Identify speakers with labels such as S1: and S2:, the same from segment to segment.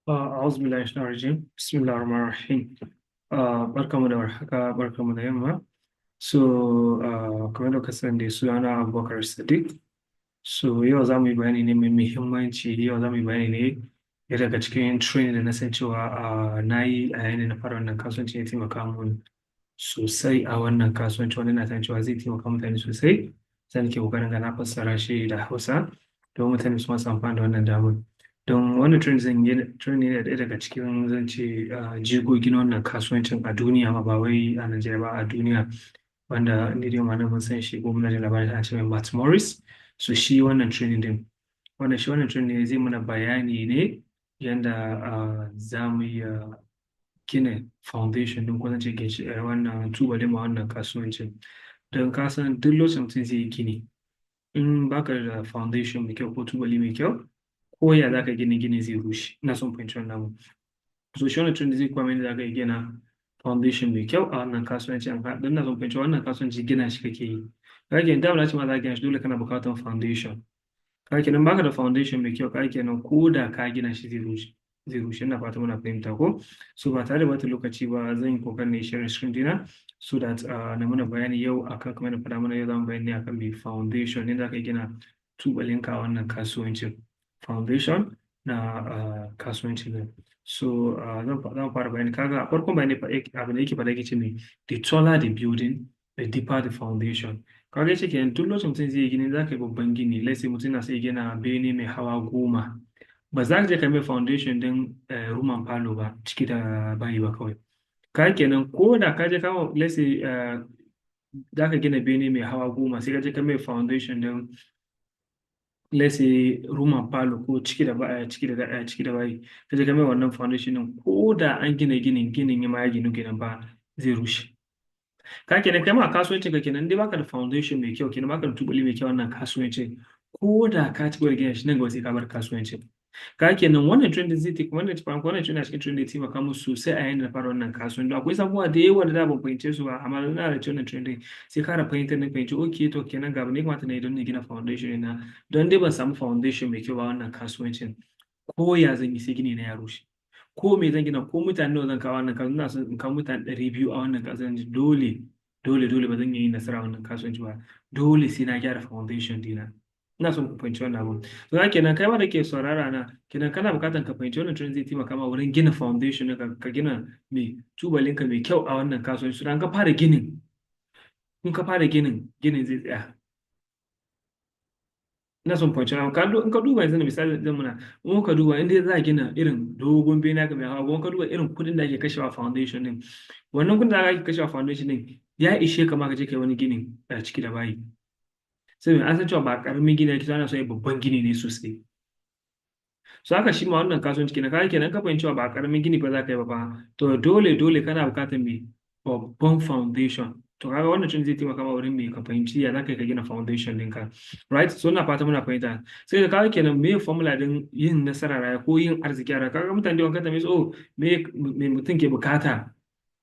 S1: أعوذ بالله من الشيطان الرجيم، بسم الله الرحمن الرحيم. Barkanmu da warhaka, barkanmu da yamma. So kamar da kuka sani dai, sunana Abubakar Sadiq. So yau za mu yi bayani ne mai muhimmanci. Yau za mu yi bayani ne ɗaya daga cikin training da na san cewa na yi a yayin da na fara wannan kasuwanci, ya taimaka mun sosai a wannan kasuwanci, wanda na san cewa zai taimaka mutane sosai. Zan ke ƙoƙarin ga na fassara shi da Hausa don mutane su masu amfani da wannan damar. Don wannan training, zan yi training ne ɗaya daga cikin, zan ce, jigogi na wannan kasuwancin a duniya ma, ba wai a Najeriya ba, a duniya, wanda ni dai ma mun san shi ko muna jin labarin, ana ce mai Matt Morris. So shi wannan training din, wannan shi wannan training ne zai mana bayani ne yanda za mu iya gina foundation din, ko zan ce ginshi, wannan tubalin ma wannan kasuwancin. Don ka san duk lokacin mutum zai yi gini, in baka da foundation mai kyau ko tubali mai kyau, ko ya za ka gina gini, zai rushe. Ina son fahimci wannan abu. So shi wannan training zai koya mini za ka gina foundation mai kyau a wannan kasuwanci. Don ina son fahimci wannan kasuwanci, gina shi kake yi. Ka kenan da na ce ma za ka gina shi, dole kana buƙatar foundation. Ka kenan baka da foundation mai kyau, ka kenan ko da ka gina shi, zai rushe, zai rushe. Ina fata muna fahimta ko? So ba tare da bata lokaci ba, zan yi kokarin ne share screen dina so that na muna bayani yau akan, kamar na faɗa mana, yau zamu bayani akan mai foundation ne, za ka gina tubalinka a wannan kasuwancin, foundation na kasuwancin nan. So zan fara bayani. Kaga a farkon bayani, abin da yake faɗa, yake ce mai, "The taller the building, the deeper the foundation." Kaga yace kenan duk lokacin mutum zai yi gini, za ka yi babban gini, let's say mutum na sai gina bene mai hawa 10, ba za ka je ka mai foundation din room and parlour ba, ciki da bayi ba kawai. Ka kenan ko da ka je kama, let's say za ka gina bene mai hawa 10, sai ka je ka mai foundation din, let's say, room and parlour ko ciki da bayi, ka je ka mai wannan foundation din, ko da an gina ginin, ginin ya ma ya ginu kenan ba, zai rushe. Ka kenan kai ma kasuwancin ka kenan, dai baka da foundation mai kyau kenan, baka da tubali mai kyau, wannan kasuwancin ko da ka ci gaba da gina shi, nan gaba sai ka bar kasuwancin. Ka kenan wannan trend zai taimaka, wannan trend na cikin trend da ya taimaka musu sosai a yayin da na fara wannan kasuwanci. Akwai sabuwa da yawa da ban fahimce su ba, amma na da wannan trend sai kara fahimtar, na fahimci, okay, to kenan ga ne kamata na yi don na gina foundation na. Don dai ban samu foundation mai kyau ba, wannan kasuwancin ko ya zan yi, sai gini na ya rushe. Ko me zan gina, ko mutane nawa zan kawo wannan kasuwanci, ina son in kawo mutane 200 a wannan kasuwanci, dole dole dole ba zan iya yin nasara a wannan kasuwanci ba. Dole sai na gyara foundation dina. Ina son ku fahimci wannan abun. To haka kenan, kai ma da ke saurara na kenan, kana buƙatar ka fahimci wannan trend, zai taimaka ma wurin gina foundation ka gina mai tubalinka mai kyau a wannan kasuwanci. So ka fara ginin, in ka fara ginin, ginin zai tsaya. Ina son fahimci wannan. In ka duba yanzu, misali zan muna, in ka duba inda za a gina irin dogon bene haka mai hawa 10, ka duba irin kuɗin da ake kashewa foundation din, wannan kuɗin da ake kashewa foundation din ya ishe ka ma ka je kai wani ginin a ciki da bayi. Sai an san cewa ba karamin gini ake, ana so yi babban gini ne sosai. So haka shi ma wannan kasuwanci kenan. Kaga kenan ka fahimci cewa ba karamin gini ba za ka yi ba fa, to dole dole kana buƙatar mai babban foundation. To kaga wannan trend zai taimaka ma wurin mai ka fahimci ya za ka yi ka gina foundation ɗinka, right? So ina fata muna fahimta. Sai da kaga kenan me formula din yin nasara rayuwa ko yin arziki a rayuwa. Kaga mutane da yawan ka su, oh, me mutum ke bukata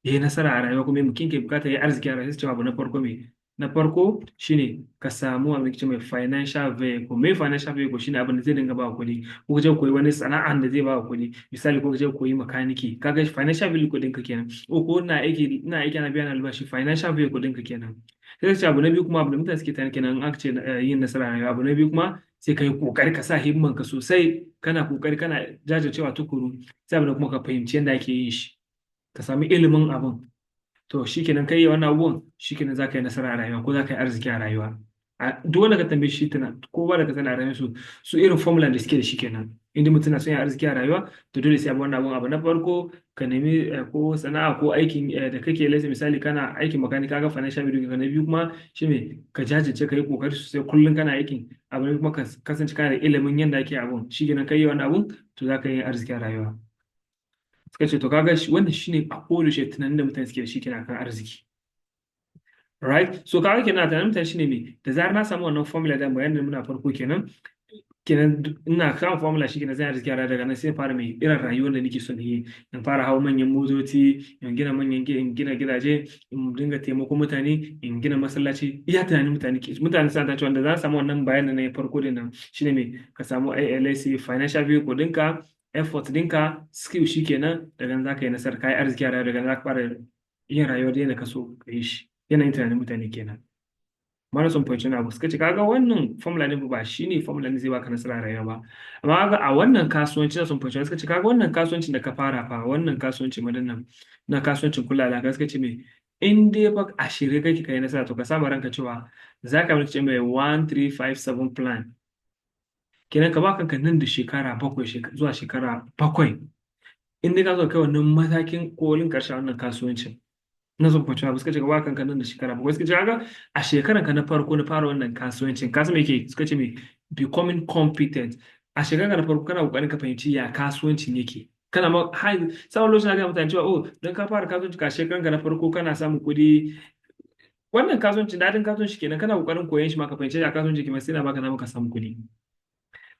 S1: ya yi nasara a rayuwa, ko me mutum ke bukata ya yi arziki a rayuwa? Sai cewa abu na farko, me na farko shine ka samu abin da mai financial vehicle. Mai financial vehicle shine abin da zai dinga ba kuɗi, ko ka je koyi wani sana'an da zai ba kuɗi. Misali, ko ka je koyi makaniki, kaga financial vehicle ɗinka kenan. Ko ina aiki ana biya na albashi, financial vehicle ɗinka kenan. Sai ce abu na biyu kuma, abu da mutane suke tunani kenan in aka ce yin nasara a rayuwa, abu na biyu kuma, sai ka yi kokari ka sa himman ka sosai, kana kokari, kana jajircewa tukuru. Sai abu da kuma ka fahimci yadda ake yin shi, ka sami ilimin abun. To shikenan, kai wannan abubuwan, shikenan za ka yi nasara a rayuwa ko za ka yi arziki a rayuwa. Duk wanda ka tambaye shi, tana kowa da ka sani a rayuwar su, su irin formula da suke da shi kenan. Inda mutum na son ya arziki a rayuwa, to dole sai abu wannan abun. Abu na farko, ka nemi ko sana'a ko aikin da kake lesa. Misali, kana aikin makaniki, ga financial video ka. Na biyu kuma shi ne ka jajirce, ka yi kokari sosai, kullum kana aikin abu. Ne kuma ka kasance kana da ilimin yadda ake abun. Shikenan, kai wannan abun, to za ka yi arziki a rayuwa, suka ce. To kaga wannan shine a kodayaushe tunanin da mutane suke da shi kenan kan arziki, right? So kaga kenan tunanin mutane shine me? Da zarar na samu wannan formula da bayanin da muna farko kenan, ina kan formula, shi kenan zan arziki a rayuwa. Daga nan sai fara mai irin rayuwar da nake son yi, in fara hawo manyan motoci, in gina manyan in gina gidaje, in dinga taimako mutane, in gina masallaci. Iya tunanin mutane ke, mutane suna cewa da za su samu wannan bayanin na farko din nan, shine me? Ka samu LLC, financial vehicle ɗinka. Effort dinka, skill, shikenan, daga nan zaka yi nasara, ka yi arziki a rayuwa, daga nan zaka fara yin rayuwar da ka so ka yi shi. Yanayin tunanin mutane kenan. Mana son fahimci abu, suka ce kaga wannan formula ne, ba shine formula ne zai baka nasara a rayuwa ba. Amma kaga a wannan kasuwanci na son fahimci, suka ce kaga wannan kasuwancin da ka fara fa, wannan kasuwancin madannan na kasuwancin kula da, suka ce me, in dai fa a shirye kake kai nasara, to ka samu ranka cewa za ka ce mai 1357 plan kenan. Ka ba kanka nan da shekara 7 zuwa shekara 7, in dai ka zo kai wannan matakin kolin karshen wannan kasuwancin na son fahimci abu. Suka ce ka ba kanka nan da shekara 7. Suka ce kaga a shekaran ka na farko na fara wannan kasuwancin, ka san me yake? Suka ce me, becoming competent. A shekaran ka na farko kana kokarin ka fahimci ya kasuwancin yake. Kana ma har sabon lokacin ga mutane cewa, oh, don ka fara kasuwanci ka shekaran ka na farko kana samun kuɗi, wannan kasuwancin, dadin kasuwanci kenan, kana kokarin koyon shi ma, ka fahimci ya kasuwanci ke ma, sai na baka dama ka samu kuɗi.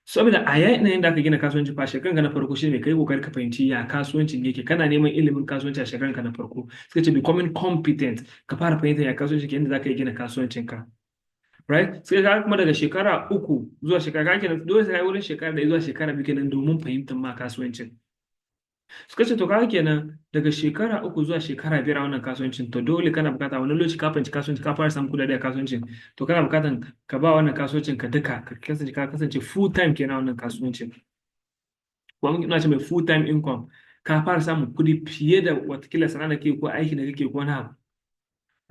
S1: Saboda a yayin da aka gina kasuwanci fa, shekaran ka na farko shine kai kokari ka fahimci ya kasuwancin yake, kana neman ilimin kasuwanci a shekaran ka na farko. Suka ce becoming competent, ka fara fahimtar ya kasuwanci ke, inda zaka yi gina kasuwancin ka, right? Sai ka kuma daga shekara 3 zuwa shekara ka kenan, dole sai ka yi wurin shekara 1 zuwa shekara 2 kenan domin fahimtar ma kasuwancin. Suka ce to kaga kenan daga shekara 3 zuwa shekara 5 a wannan kasuwancin, to dole kana bukata wani lokaci ka fahimci kasuwanci, ka fara samun kudade a kasuwancin, to kana bukatan ka ba wannan kasuwancin ka duka, ka kasance full time kenan wannan kasuwancin. Kuma ina ce mai full time income, ka fara samun kuɗi fiye da watakila sana'a da kake ko aiki da kake ko wani abu,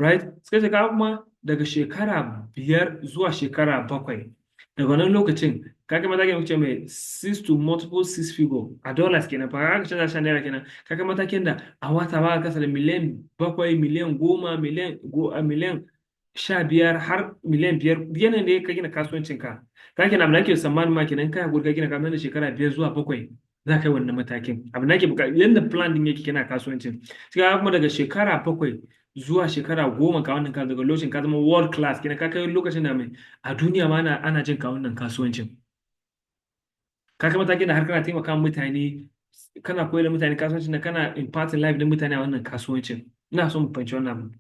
S1: right? Suka ce ka kuma daga shekara 5 zuwa shekara 7, daga wannan lokacin ka kai matakin da kuce mai six to multiple six figure a dollars kenan fa, ka canza shi naira kenan, ka kai matakin da a wata ba ka kasa da miliyan 7, miliyan 10, miliyan 15 har miliyan 5, yanayin da ka gina kasuwancin ka. Ka kenan abin da ake tsammanin ma kenan, kai hakuri ka gina kamar da shekara 5 zuwa 7 za ka yi wannan matakin. Abin da ake buƙata, yadda plan din yake kenan kasuwancin. Sai kuma daga shekara 7 zuwa shekara 10, ka wannan ka daga lokacin ka zama world class kenan, ka kai lokacin da mai a duniya ma ana jin ka wannan kasuwancin. Ka kai matakin da har kana taimaka mutane, kana koyar da mutane kasuwancin da kana imparting life din mutane a wannan kasuwancin. Ina son mu fahimci wannan abu,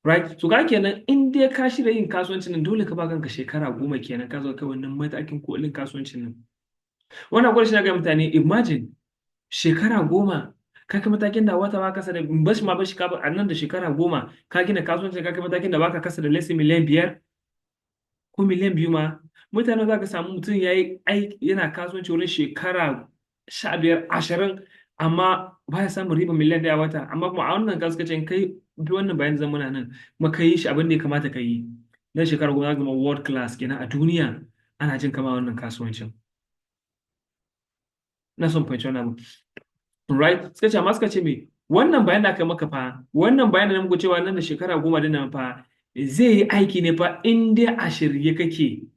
S1: right? So ka kenan in dai ka shirya yin kasuwancin nan, dole ka ba kanka shekara 10 kenan ka zo kai wannan matakin kolin kasuwancin nan. Wannan gwada shi na ga mutane, imagine shekara 10 ka kai matakin da wata ba kasa da bashi ma bashi ka a nan da shekara 10 ka gina kasuwancin, ka kai matakin da baka kasa da less miliyan 5 ko miliyan 2 ma. Mutane za ka samu mutum ya yi aiki, yana kasuwanci wurin shekara 15, 20, amma ba ya samun riba miliyan 1 wata. Amma kuma a wannan kasuwancin kai bi wannan bayan zamana nan kuma ka yi shi abin da ya kamata ka yi na shekara 10, za ka zama world class kenan, a duniya ana jin kama wannan kasuwancin. Ina son fahimci wannan abu, right? Suka ce, amma suka ce me, wannan bayan da aka maka fa, wannan bayan da muku cewa nan da shekara 10 din nan fa zai yi aiki ne fa in dai a shirye kake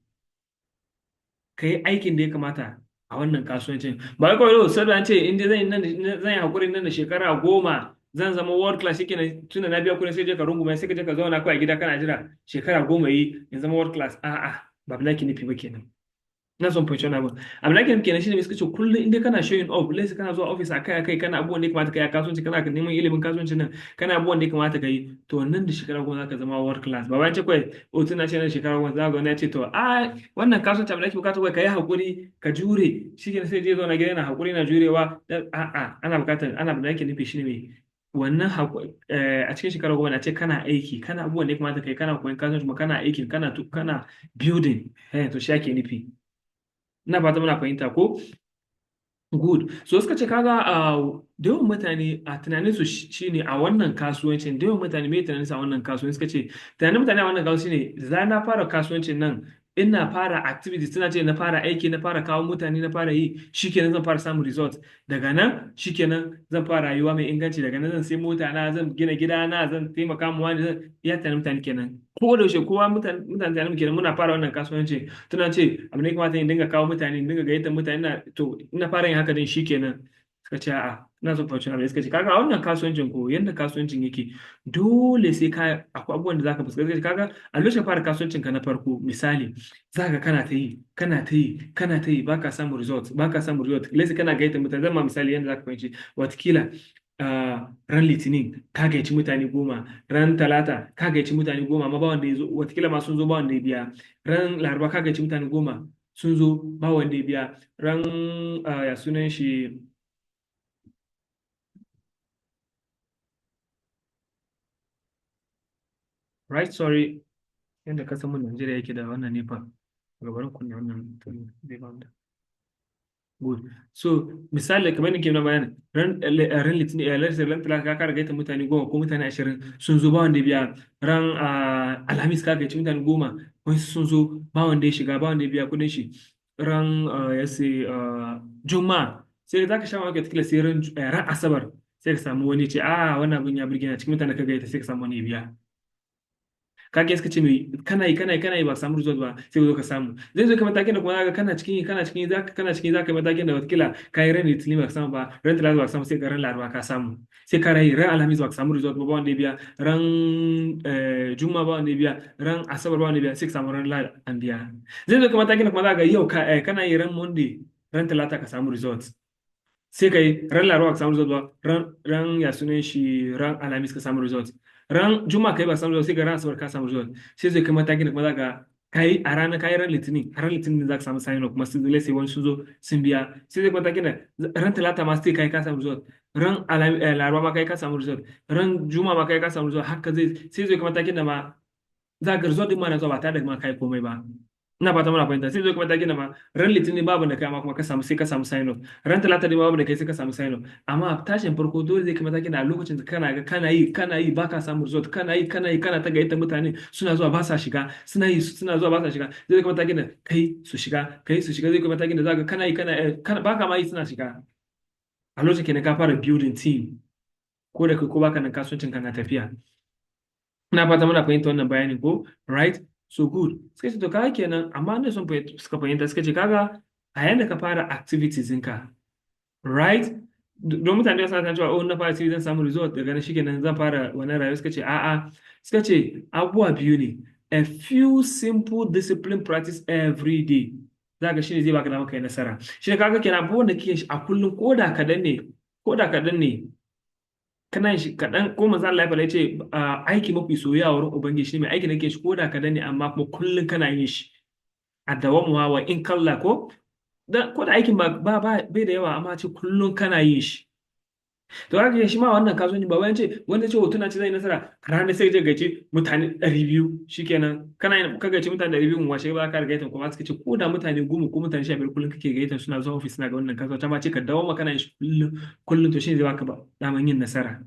S1: ka yi aikin da ya kamata a wannan kasuwancin. Ba wai kawai sai an ce in dai zan yi hakuri nan da shekara 10 zan zama world class, shikenan, tunda na biya kuɗi sai je ka rungume, sai ka je ka zauna kawai a gida kana jira shekara 10 yi in zama world class. A'a, ba na ki nufi ba kenan. Ina son fahimci wannan abin. Abin da ake nufi kenan shine suka ce kullum in dai kana showing up, let's kana zuwa office akai akai, kana abubuwan da ya kamata ka yi a kasuwanci, kana neman ilimin kasuwancin nan, kana abubuwan da ya kamata ka yi, to nan da shekara 10 zaka zama world class. Ba bayan ce kawai, o tuna ce nan shekara 10 za ka wani ya ce, to a wannan kasuwanci abin da ake bukata kawai ka yi hakuri ka jure, shikenan, sai je zauna gida yana hakuri na jurewa. A'a, ana bukatar ana abin da ake nufi shine mai wannan a cikin shekara 10 na ce kana aiki, kana abubuwan da ya kamata ka yi, kana koyon kasuwanci kuma kana aikin, kana building, to shi ake nufi. Ina fata muna fahimta ko? Good. So suka ce kaga da yawan mutane a tunanin su shine a wannan kasuwancin, da yawan mutane me tunanin su a wannan kasuwancin? Suka ce tunanin mutane a wannan kasuwanci ne za na fara kasuwancin nan, ina fara activities, suna ce na fara aiki, na fara kawo mutane, na fara yi, shikenan zan fara samun result. Daga nan shikenan zan fara rayuwa mai inganci, daga nan zan sai mota na, zan gina gida na, zan taimaka ma wani, zan iya tunanin mutane kenan. Ko da yaushe kowa mutane tunanin kenan muna fara wannan kasuwanci, tuna ce abu ne kamata in dinga kawo mutane, in dinga gayyatar mutane, ina to ina fara yin haka din shikenan. Suka ce a'a. Ina son fahimci abu. Suka ce kaga a wannan kasuwancin ko yanda kasuwancin yake, dole sai ka akwai abubuwan da zaka fuskanta. Kaga a lokacin fara kasuwancin ka na farko, misali, zaka kana ta yi, kana ta yi, kana ta yi, baka samun result, baka samun result. Let's say kana gayyatar mutane, zan ma misali yanda zaka fahimci. Watakila ran Litinin ka gayyaci mutane 10, ran Talata ka gayyaci mutane 10, amma ba wanda ya zo, watakila ma sun zo ba wanda ya biya. Ran Laraba ka gayyaci mutane 10. sun zo, ba wanda ya biya. Ran ya sunan shi, right, sorry, yadda ka san mun Najeriya yake da wannan NEPA, gabarin kunne wannan zai ba da. Good. So misali, kamar nake na bayani, ran Litinin, ran Talata ka kara gaita mutane 10 ko mutane 20, sun zo, ba wanda ya biya. Ran Alhamis ka gaici mutane 10, wasu sun zo, ba wanda ya shiga, ba wanda ya biya kudin shi. Ran ya sai Juma'a, sai za ka sha mamaki, wataƙila sai ran Asabar sai ka samu wani ce, "A, wannan abin ya burge ni." Cikin mutane ka gaita, sai ka samu wani ya biya. Kage suka ce mai, kana yi, kana yi, kana yi, ba samu result ba, sai ka zo ka samu. Zai zo ka matakin da kuma zaka kana cikin yi, kana cikin yi, zaka kana cikin yi, zaka yi matakin da watakila ka yi ran Litinin ba ka samu ba, ran Talata ba ka samu, sai ka ran Laraba ka samu. Sai ka rayu ran Alhamis ba ka samu result ba, ba wanda ya biya. Ran Juma'a ba wanda ya biya, ran Asabar ba wanda ya biya, sai ka samu ran Lahadi an biya. Zai zo ka matakin da kuma zaka yau ka kana yi ran Monday, ran Talata ka samu result, sai ka yi ran Laraba ka samu result ba, ran ya sunan shi, ran Alhamis ka samu result, ran Juma'a kai ba samu result, sai ga ran Asabar ka samu result. Sai zai kai matakin da kuma zaka kai a ranar kai ran Litinin, a ran Litinin za ka samu sign up, kuma sai zai sai wani sun zo sun biya. Sai zai kai matakin da ran Talata ma sai kai ka samu result, ran Laraba ma kai ka samu result, ran Juma'a ma kai ka samu result. Haka zai sai zai kai matakin da ma za ka result din ma na zuwa ba tare da ma kai komai ba. Ina fata muna fahimta. Sai zo kuma matakin da ma ran Litinin babu da kai amma kuma ka samu, sai ka samu sign up. Ran Talata ne babu da kai, sai ka samu sign up. Amma tashin farko dole zai kai matakin da a lokacin da kana ga kana yi, kana yi, baka samu result, kana yi, kana yi, kana ta gayyata mutane suna zuwa ba sa shiga, suna yi, suna zuwa ba sa shiga. Zai kai matakin da kai su shiga, kai su shiga. Zai kai matakin da zaka kana yi, kana baka ma yi, suna shiga. A lokacin kenan ka fara building team, ko da kai ko baka nan, kasuwancin ka na tafiya. Ina fata muna fahimta wannan bayanin ko? Right, so good. Suka ce to, kaga kenan, amma ne sun suka fahimta, suka ce kaga a yanda ka fara activities ɗinka, right, don mutane da suna cewa, "Oh, na fara activity zan samu result, daga nan shikenan zan fara wannan rayuwa." Suka ce a'a. Suka ce abubuwa biyu ne: a few simple discipline practice every day, za ka shine zai baka dama kai nasara. Shi ne kaga kenan abubuwan da kike shi a kullum, ko da kaɗan ne, ko da kaɗan ne, kana yin shi kaɗan. Ko manzo Allah ya faɗa, ya ce aiki mafi soyayya wurin Ubangiji shi mai aiki nake shi ko da kaɗan ne, amma kuma kullum kana yin shi, a dawamuwa wa in kalla, ko da aikin ba bai da yawa, amma ce kullum kana yin shi. To haka shi ma wannan kasuwanci, ba wai ce wanda ce hotuna ce zai nasara ranar sai je gaice mutane 200, shikenan kana yin ka gaice mutane 200, washe ba ka gaitan kuma. Suka ce ko da mutane 10 ko mutane 15 kullum kake gaitan suna zuwa ofis suna ga wannan kasuwanci, ma ce ka dawo ma kana yin shi kullum kullum, to shine zai baka ba daman yin nasara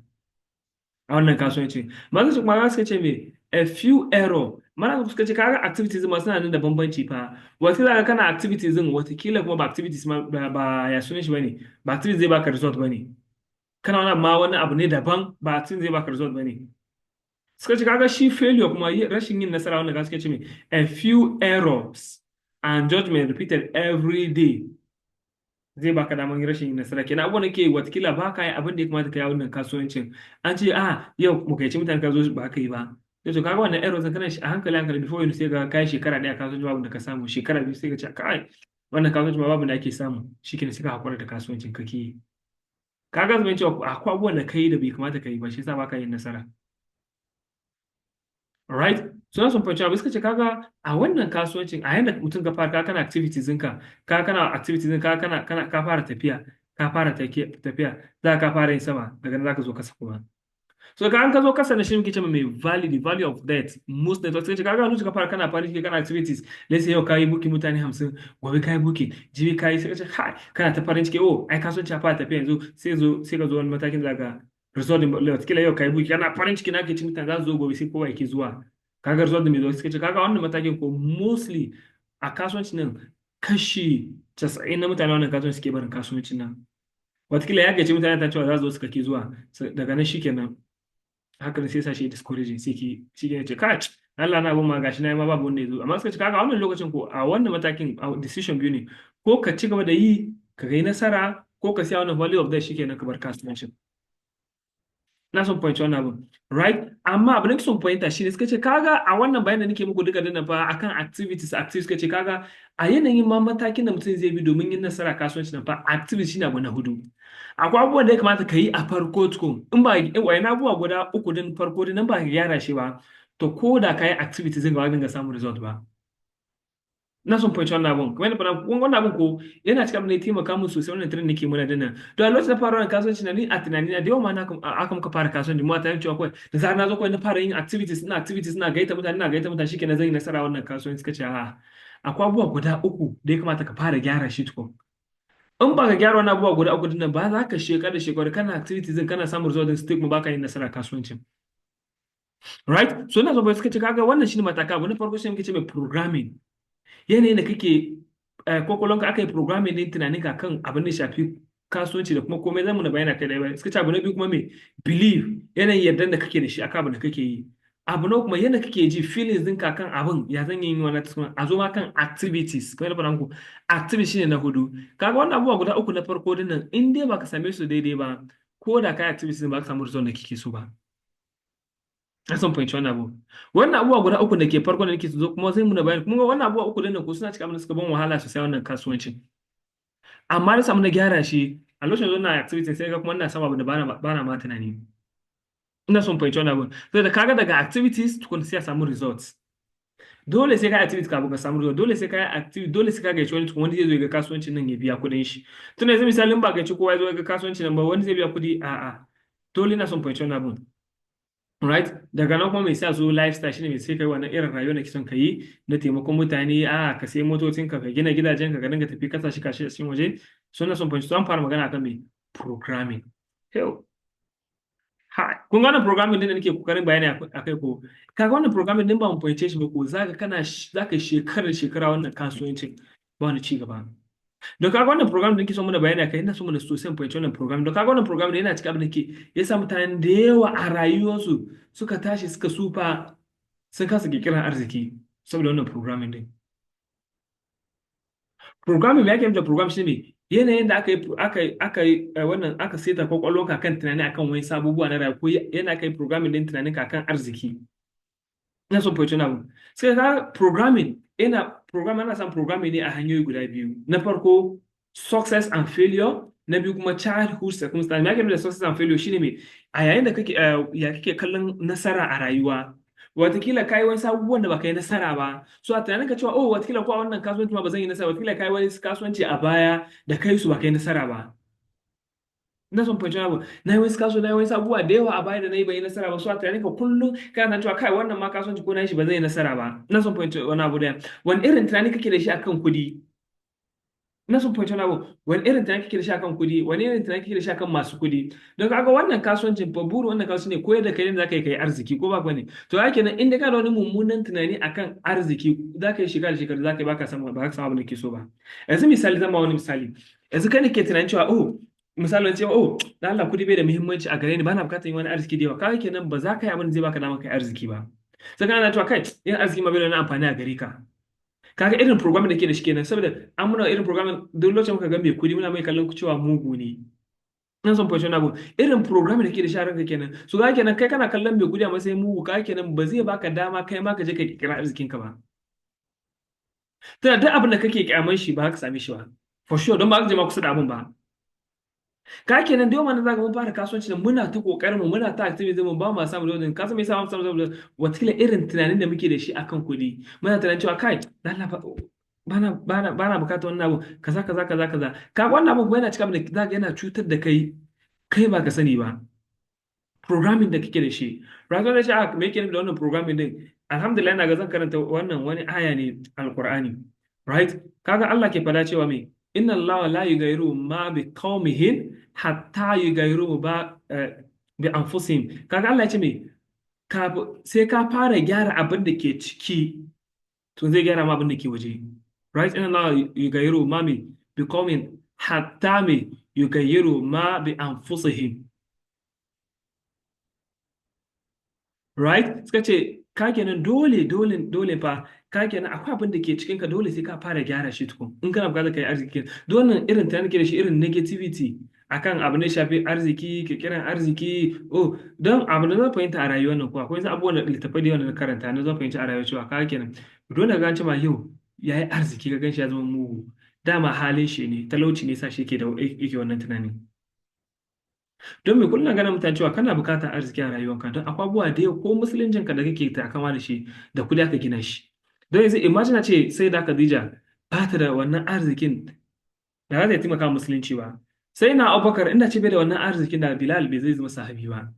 S1: a wannan kasuwanci. Masu kuma suka ce me, a few error mana. Suka ce kaga activities ma suna nan da bambanci fa. Wata zaka kana activities din, watakila kuma ba activities ma ba ya sunan shi bane, ba activities zai baka result bane. Kana wani ma wani abu ne daban, ba activities zai baka result bane. Suka ce kaga shi failure kuma, rashin yin nasara wannan, suka ce me, a few errors and judgment repeated every day zai baka daman rashin yin nasara. Kenan abubuwan da ke watakila ba ka yi abin da ya kamata ka yi a wannan kasuwancin. An ce a yau mu kai mutane, ka zo ba ka yi ba. Sai to kaga wannan errors kana shi a hankali hankali, before you sai ga kai shekara 1 kasuwanci babu da ka samu, shekara 2 sai ka ce, "Kai, wannan kasuwanci ma babu da ake samu." Shikenan, sai ka hakura da kasuwancin kake yi. Kaga zama cewa akwai abubuwan da kai da bai kamata ka yi ba, shi yasa baka yin nasara, right? So na sun fahimci abu. Suka ce kaga a wannan kasuwancin, a yanda mutum ka fara, ka kana activities ɗinka, ka kana activities ɗinka, kana ka fara tafiya, ka fara tafiya, za ka fara yin sama, daga nan za ka zo kasa kuma. So ka an ka zo kasa na shi muke cewa mai value, the value of death. Most networks, suka ce kaga lokacin ka fara kana farin ciki, kana activities, let's say yau ka yi booking mutane 50, gobe ka yi booking, jibi ka yi, sai ka ce hai, kana ta farin ciki, "Oh, ai kasuwanci ya fara tafiya yanzu." Sai zo sai ka zo wani matakin da ka result din, wataƙila yau ka yi booking, kana farin ciki, na ke ci mutane za su zo gobe, sai kowa yake zuwa, kaga result din mai zo. Suka ce kaga wannan matakin ko mostly a kasuwancin nan kashi 90 na mutane wannan kasuwanci suke barin kasuwancin nan. Wataƙila ya gaice mutane ta cewa za su zo, suka ki zuwa. Daga nan shikenan, haka sai sa shi discouraging, sai ki shi ne ce, "Kai, Allah na abun ma gashi na yi ma babu wanda ya zo." Amma suka ce kaga wannan lokacin ko a wannan matakin, a decision biyu ne: ko ka ci gaba da yi ka ga nasara, ko ka siya wannan value of death, shikenan ka bar kasuwancin. Na son fahimci wannan abun, right? Amma abin da nake son fahimta shine, suka ce kaga a wannan bayanin da nake muku duka dinnan fa akan activities, activities, suka ce kaga a yanayin ma matakin da mutum zai bi domin yin nasara kasuwanci nan fa, activities shine abu na hudu. Akwai abubuwan da ya kamata ka yi a farko tukun. In ba wayan abubuwa guda uku din farko din nan ba ka gyara shi ba, to ko da ka yi activities din, ba dinga samun result ba. Ina son fahimci wannan abun. Kamar yadda faɗa, wannan abun ko yana cikin abin da ya taimaka min sosai, wannan training nake muna dinnan. To, a lokacin da fara wannan kasuwanci na, ni a tunani na da yawa ma na aka muka fara kasuwanci, mu a tunanin cewa kawai da zarar na zo kawai na fara yin activities, ina activities, ina gaita mutane, shikenan zan yi nasara wannan kasuwanci. Suka ce a'a, akwai abubuwa guda uku da ya kamata ka fara gyara shi tukun. In ba ka gyara wannan abubuwa guda uku dinnan ba, za ka shekara shekaru kana activities din, kana samun result din, still kuma baka yin nasara kasuwancin. Right? So ina so suka ce kaga wannan shine mataka. Abu na farko shi muke ce mai programming. Yanayin da kake kwakwalwanka aka yi programming din tunaninka kan abin da shafi kasuwanci da kuma komai, zamu na bayana kai da bayani. Suka ce abu na biyu kuma me? Belief, yanayin yardan da kake da shi akan abin da kake yi. Abu na kuma yadda kake ji, feelings ɗinka kan abin, ya zan yi wannan tsuma a zo ma kan activities. Kamar yadda faɗa muku, activities shine na hudu. Kaga wannan abubuwa guda uku na farko dinnan, in dai baka same su daidai ba, ko da kai activities ba ka samu result da kike so ba. Na son fahimci wannan abu. Wannan abubuwa guda uku da ke farko da nake so kuma sai muna bayani kuma, wannan abubuwa uku dinnan ko suna cikin abin da suka ban wahala sosai wannan kasuwancin. Amma na samu na gyara shi a lokacin da na activity, sai ga kuma ina samu abu da bana ma tunani. Ina son fahimci wannan abu. Sai da kaga daga activities tukun sai a samu results. Dole sai ka yi activity kafin ka samu result. Dole sai ka yi activity, dole sai ka gayyaci wani tukun, wani zai zo ya ga kasuwancin nan ya biya kuɗin shi. Tun yanzu misali, in ba gayyaci kowa ya zo ya ga kasuwancin nan ba, wani zai biya kuɗi? A'a. Dole ina son fahimci wannan abun. Right? Daga nan kuma mai sa zo lifestyle, shine mai sai kai wannan irin rayuwar da kake son ka yi na taimakon mutane, a ka sai motocinka, ka gina gidajenka, ka dinga tafi kasashe kashe a cikin waje. So ina son fahimci, so an fara magana akan me? Programming. Yau. Ha, kun gane programming din da nake kokarin bayani akai ko? Kaga wannan programming din, ba mu fahimce shi ba ko, zaka kana zaka shekarar shekara wannan kasuwancin ba wani ci gaba. Don kaga wannan program da nake so muna bayani akai, ina so muna sosai mu fahimci wannan program. Don kaga wannan program yana cikin abin da ke yasa mutanen da yawa a rayuwarsu suka tashi suka sufa, sun kasa kirkirar arziki saboda wannan programming din. Programming, me ake nufi da program? Shine me? Yanayin da aka yi wannan, aka saita kwakwalwarka kan tunani akan wani sabubuwa na rayuwa, ko yana kai programming din tunaninka akan arziki. Ina son fahimci wannan abu. Sai ka programming, ina program, ana samun programming ne a hanyoyi guda biyu. Na farko success and failure, na biyu kuma childhood circumstance. Me ake nufi da success and failure? Shine me? A yayin da kake ya kake kallon nasara a rayuwa. Watakila ka yi wasu abubuwan da baka yi nasara ba. So a tunaninka cewa, oh, watakila ko a wannan kasuwanci ma ba zan yi nasara. Watakila ka yi wani kasuwanci a baya da kai su baka yi nasara ba. Ina son fahimci abu. Na yi wasu kasuwanci, na yi wasu abubuwa da yawa a baya da na yi ban yi nasara ba. So a tunaninka kullum kana tunanin cewa kai, wannan ma kasuwanci ko na yi shi ba zai yi nasara ba. Ina son fahimci wani abu da wani irin tunani kake da shi akan kuɗi. Ina son fahimci wani abu. Wani irin tunani kake da shi akan kuɗi? Wani irin tunani kake da shi akan masu kuɗi? Don kaga wannan kasuwancin fa, burin wannan kasuwanci ne koyar da kai yadda zaka yi kai arziki, ko ba ne? To haka nan in dai kana da wani mummunan tunani akan arziki, zaka yi shekara da shekaru zaka yi baka samu, ba ka samu abin da ke so ba. Yanzu misali, zan ba wani misali. Yanzu kai ne ke tunanin cewa, oh, misali cewa, oh, dan Allah kuɗi bai da muhimmanci a gare ni, bana bukatar yin wani arziki da yawa. Kaga kenan ba za ka yi abin da zai baka dama kai arziki ba. Sai kana cewa kai, yin arziki ma bai da wani amfani a gare ka. Kaga irin programming da ke da shi kenan, saboda an muna irin programming, duk lokacin muka ga mai kuɗi muna mai kallon cewa mugu ne. Ina son fahimci wani abu. Irin programming da ke da shi a ranka kenan. So kaga kenan kai kana kallon mai kuɗi a matsayin mugu, kaga kenan ba zai baka dama kai ma ka je ka kirkira arzikin ka ba. Tana duk abin da kake kyaman shi ba ka same shi ba. For sure, don ba ka je ma kusa da abin ba. Ka kenan da yawa na zaka mun fara kasuwanci da muna ta kokarin mu, muna ta activism mu, ba mu samu lokacin ka san me yasa ba mu samu saboda wataƙila irin tunanin da muke da shi akan kuɗi. Muna tunanin cewa kai, Allah bana bukatar wannan abu kaza kaza kaza kaza. Ka wannan abu yana cika abin da zaka yana cutar da kai, kai ba ka sani ba. Programming da kake da shi. Rayuwar da shi a me yake nufi da wannan programming din? Alhamdulillah, ina ga zan karanta wannan wani aya ne Alqur'ani. Right? Kaga Allah ke fada cewa me? Inna Allah la yughayyiru ma bi qaumihin hatta yughayyiru ba bi anfusihim. Kaga Allah ya ce me? Sai ka fara gyara abin da ke ciki, to zai gyara ma abin da ke waje. Right? Inna Allah yughayyiru ma bi qaumin hatta me yughayyiru ma bi anfusihim. Right? Suka ce ka kenan dole dole dole fa, ka kenan akwai abin da ke cikin ka, dole sai ka fara gyara shi tukun in kana bukatar kai arziki. Dole irin tunanin ke da shi, irin negativity akan abin da ya shafi arziki, kirkiran arziki. Oh, don abu da zan fahimta a rayuwar nan ko akwai wasu abubuwan da littattafai da yawa da na karanta na zan fahimci a rayuwar cewa ka kenan dole ka gane ma yau yayi arziki ka ganshi ya zama mugu, dama halin shi ne, talauci ne sa shi yake da yake wannan tunanin. Don me? Kullum ganin mutane cewa kana bukatar arziki a rayuwarka, don akwai abubuwa da yau ko musuluncinka da kake takama da shi, da kuɗi aka gina shi. Don yanzu imagine ce sai da Khadija ba ta da wannan arzikin da za ta taimaka musulunci ba. Sai na Abubakar inda ce bai da wannan arzikin da Bilal bai zai zama sahabi ba.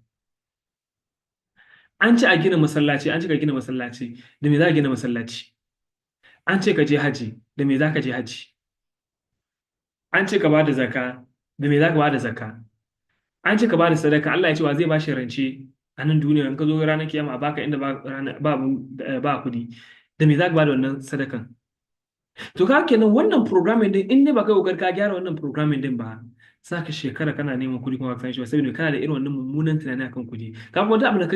S1: An ce a gina masallaci, an ce ka gina masallaci, da me za ka gina masallaci? An ce ka je haji, da me za ka je haji? An ce ka ba da zakka, da me za ka ba da zakka? An ce ka ba da sadaka, Allah ya ce wa zai ba shi rance a nan duniya in ka zo ranar kiyama a baka inda ba ba kudi, da me za ka ba da wannan sadakan? To ka kenan wannan programming din, in ne ba kai kokari ka gyara wannan programming din ba, za ka shekara kana neman kuɗi kuma ba ka san shi ba, saboda kana da irin wannan mummunan tunani akan kuɗi. Ka kuma duk abin da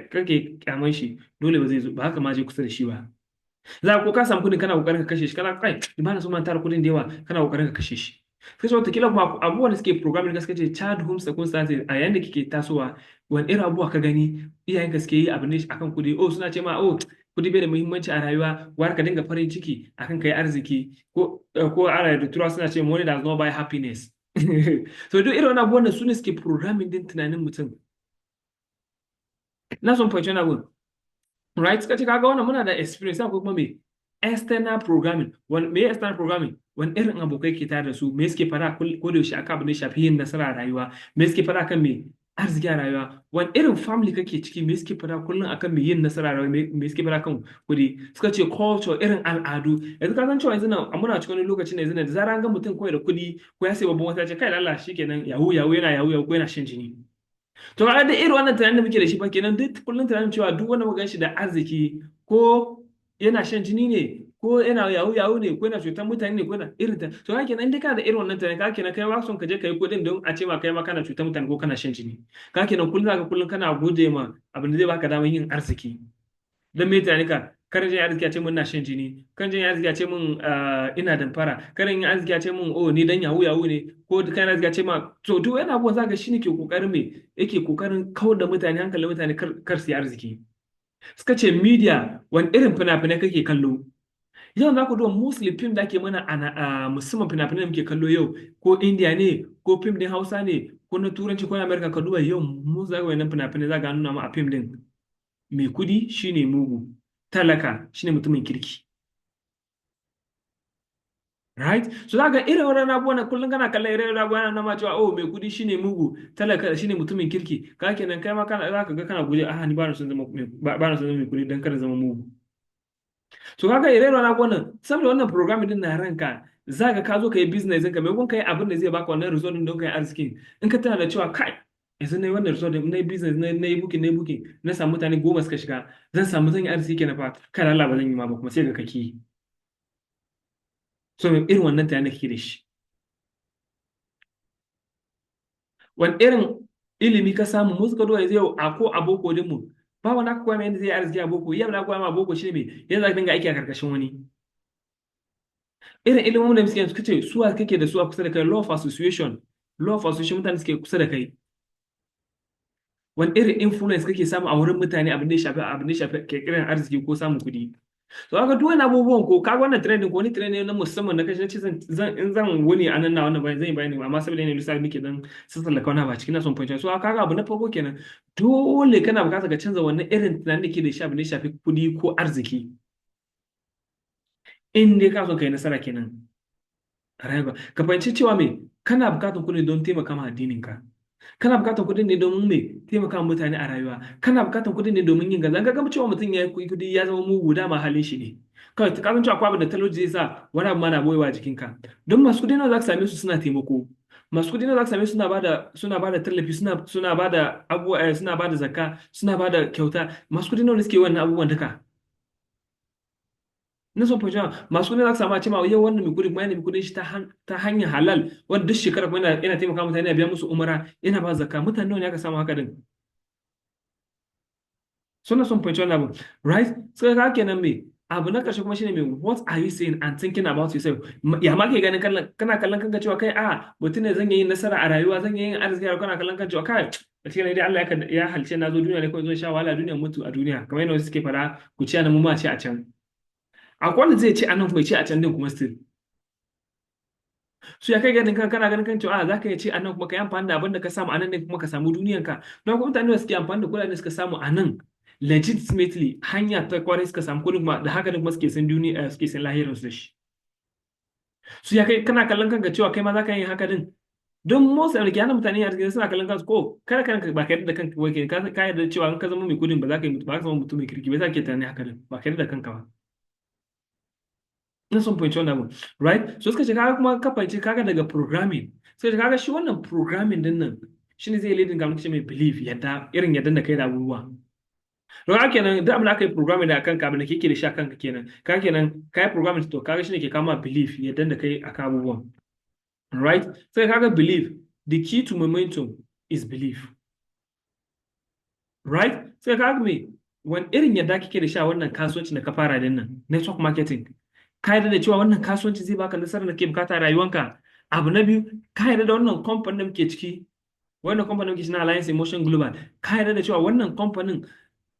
S1: kake kyaman shi, dole ba zai zo ba, haka ma je kusa da shi ba. Za ko ka samu kuɗin, kana kokarin ka kashe shi, kana kai ba na so man tara kuɗin da yawa, kana kokarin ka kashe shi. Sai wata kila kuma abubuwan da suke programming gaskiya ce childhood circumstances, a yayin da kike tasowa, wani irin abubuwa ka gani iyayenka suke yi abu ne akan kuɗi. Oh, suna ce ma, "Oh, kuɗi bai da muhimmanci a rayuwa, gwara ka dinga farin ciki akan kai arziki," ko ana da turawa suna ce, "Money does not buy happiness." So duk irin wannan abubuwan da su ne suke programming din tunanin mutum. Na son fahimci wani abu, right? Suka ce kaga wannan muna da experience. Akwai kuma me external programming. Wani me external programming? Wani irin abokai ke tare da su, me suke fara ko da yaushe akan abin da ya shafi yin nasara a rayuwa, me suke fara kan me arziki a rayuwa, wani irin family kake ciki, me suke fara kullum akan me yin nasara a rayuwa, me suke fara kan kuɗi. Suka ce culture, irin al'adu. Yanzu ka san cewa yanzu nan muna cikin wani lokacin da yanzu nan da zarar an ga mutum kawai da kuɗi ko ya sai babban wata, ce kai Allah shikenan, yahoo yahoo, yana yahoo yahoo ko yana shan jini. To a da irin wannan tunanin da muke da shi fa kenan, duk kullum tunanin cewa duk wanda muka gan shi da arziki, ko yana shan jini ne, ko yana yahoo yahoo ne, ko yana cutar mutane ne, ko yana irin ta. To haka kenan, in dai kana da irin wannan tunanin, ka kenan kai ba son ka je kai kuɗin don a ce ma kai ma kana cutar mutane ko kana shan jini. Ka kenan kullum zaka kullum kana guje ma abin da zai baka damar yin arziki. Don me tunani ka kar jin arziki a ce mun na shan jini, kan jin arziki a ce mun ina damfara, kar yin arziki a ce mun, oh, ni dan yahoo yahoo ne, ko kan arziki a ce ma. To duk wani abubuwan zaka shine ke kokarin me yake kokarin kawar da mutane, hankalin mutane kar su yi arziki. Suka ce media, wani irin fina-finai kake kallo? Yau za ku duba mostly film da ake mana a musamman fina-finai da muke kallo yau, ko India ne, ko film din Hausa ne, ko na Turanci, ko na America, ka duba yau mu za ka wannan fina-finai, za ka nuna ma a film din mai kudi shine mugu, talaka shine mutumin kirki, right? So za ka irin wannan abubuwan kullum kana kallon irin wannan abubuwan na ma cewa, oh, mai kudi shine mugu, talaka shine mutumin kirki. Ka kenan kai ma kana za ka ga kana guje, ah, ni ba na son zama mai kudi dan kada zama mugu. So kaga irin wannan abubuwan, saboda wannan programming din na ranka, za ka zo ka yi business ɗinka, maimakon ka yi abin da zai baka wannan result din don ka yi arzikin, in ka tana da cewa kai, yanzu na yi wannan result din, na yi business, na yi booking, na yi booking, na samu mutane 10 suka shiga, zan samu, zan yi arziki kenan fa, kai Allah ba zan yi ma ba, kuma sai ka kake so irin wannan tunanin kake da shi. Wani irin ilimi ka samu? Mu suka duba yanzu yau a ko a boko din mu, ba wani aka koya mai yadda zai yi arziki a boko. Yau na koya ma boko shi ne me yadda za ka dinga aiki a karkashin wani. Irin ilimin da muke suka ce suwa kake da su a kusa da kai? Law of association, law of association, mutane suke kusa da kai, wani irin influence kake samu a wurin mutane abin da ya shafi kirkirar arziki ko samun kuɗi. To kaga duk wani abubuwan, ko kaga wannan trending, ko wani trending na musamman na kashi na ce zan in zan wuni a nan na wannan bayani, zan yi bayani, amma saboda yanayin lissafi muke dan sassallaka wani abu a cikin na son fahimta. So kaga abu na farko kenan, dole kana buƙatar ka canza wannan irin tunanin da ke da shi abin da ya shafi kuɗi ko arziki, in dai ka so ka yi nasara kenan a rayuwa. Ka fahimci cewa me kana buƙatar kuɗi don taimaka ma addininka, kana buƙatar kuɗin ne domin me taimaka ma mutane a rayuwa, kana buƙatar kuɗin ne domin yin gaza. Ka ga cewa mutum ya yi kuɗi ya zama mugu, dama halin shi ne kawai. Ka san cewa akwai abin da talauci zai sa wani abu ma na boyewa jikinka. Don masu kuɗi nawa za ka same su suna taimako? Masu kuɗi nawa za ka same su suna bada tallafi, suna bada abubuwa, suna bada zakka, suna bada kyauta? Masu kuɗi nawa ne suke wannan abubuwan duka? Na son fahimci, masu kuɗi za ka samu a ce ma yau wannan mai kuɗi kuma yana mai kuɗin shi ta hanyar halal, wanda duk shekara kuma yana taimaka mutane, yana biya musu umara, yana ba zakka. Mutane nawa ne aka samu haka din? Suna son fahimci wannan abu, right? Sai ka kenan me abu na ƙarshe kuma shine me what are you saying and thinking about yourself? Ya ma ke ganin kana kallon kanka cewa kai a mutum ne zan yi nasara a rayuwa, zan yi yin arziki a rayuwa? Kana kallon kan cewa kai, a cikin dai Allah ya halce na zo duniya ne kawai zo sha wahala duniya, mutu a duniya, kamar yadda wasu suke fara, ku ci a nan mu ma ci a can. Akwai wanda zai ci a nan kuma ya ci a can din kuma still. So ya kai ganin kan kana ganin kan cewa a za ka iya ci a nan kuma ka yi amfani da abin da ka samu a nan din kuma ka samu duniyanka? Don kuma mutane da suke amfani da kuɗaɗen da suka samu a nan Legitimately, hanya ta kwarai suka samu kuɗin, kuma da haka ne kuma suke san duniya, suke san lahirin su da shi. Su ya kai kana kallon kanka cewa kai ma za ka yi haka din? Don most of the mutane a cikin suna kallon kansu ko kada kanka ba ka yarda da kanka ba, ka yarda cewa in ka zama mai kuɗin ba za ka yi, ba ka zama mutum mai kirki ba. Za ka ke tunani haka din, ba ka yarda da kanka ba. Ina son fahimci wannan abu, right? So suka ce kaga kuma ka fahimci kaga daga programming, suka ce kaga shi wannan programming din nan shine zai leading ga mutum mai belief, yadda irin yadda da kai da abubuwa. Don haka kenan duk abin da aka yi programming da akan ka, abin da kake da shi akan ka kenan, kaga kenan kai programming, to kaga shine ke kama belief, yadda da kai akan abubuwan, right? Sai kaga belief, the key to momentum is belief, right? Sai kaga me, wani irin yadda kike da shi a wannan kasuwancin da ka fara din nan, network marketing? Ka yarda da cewa wannan kasuwanci zai baka nasarar da ke bukata a rayuwanka? Abu na biyu, ka yarda da wannan kamfanin da muke ciki, wannan kamfanin da muke ciki na Alliance Emotion Global? Ka yarda da cewa wannan kamfanin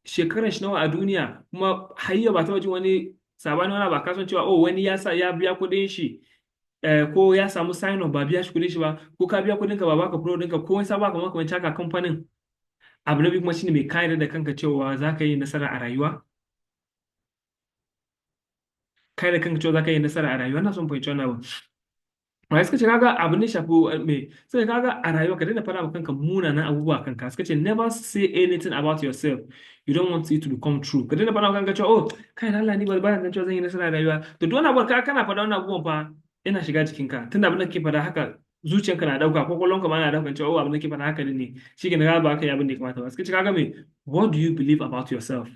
S1: shekarar shi nawa a duniya, kuma har yau ba ta wajen wani sabani wani ba kasuwanci cewa oh, wani ya sa ya biya kuɗin shi, ko ya samu sign up ba biya shi kuɗin shi ba, ko ka biya kuɗin ka ba baka pro ɗinka, ko wani sabo kamar kamar haka kamfanin? Abu na biyu kuma shine mai, ka yarda da kanka cewa za ka yi nasara a rayuwa? Ka yarda kanka cewa za ka yi nasara a rayuwa? Na son fahimci wannan abu. Wai suka ce kaga abu ne shafi me, suka kaga a rayuwa ka daina faɗa ma kanka munanan abubuwa kanka. Suka ce never say anything about yourself you don't want it to become true. Ka daina faɗa ma kanka cewa oh, kai Allah, ni ba ba zan cewa zan yi nasara a rayuwa. To duk wani abu ka kana faɗa wannan abubuwan fa yana shiga jikinka, tunda abin da kake faɗa haka zuciyanka na dauka, kwakwalwanka ma na daukan cewa oh, abin da kake faɗa haka ne. Shi ke na ba ka yi abin da ya kamata ba. Suka ce kaga me, what do you believe about yourself?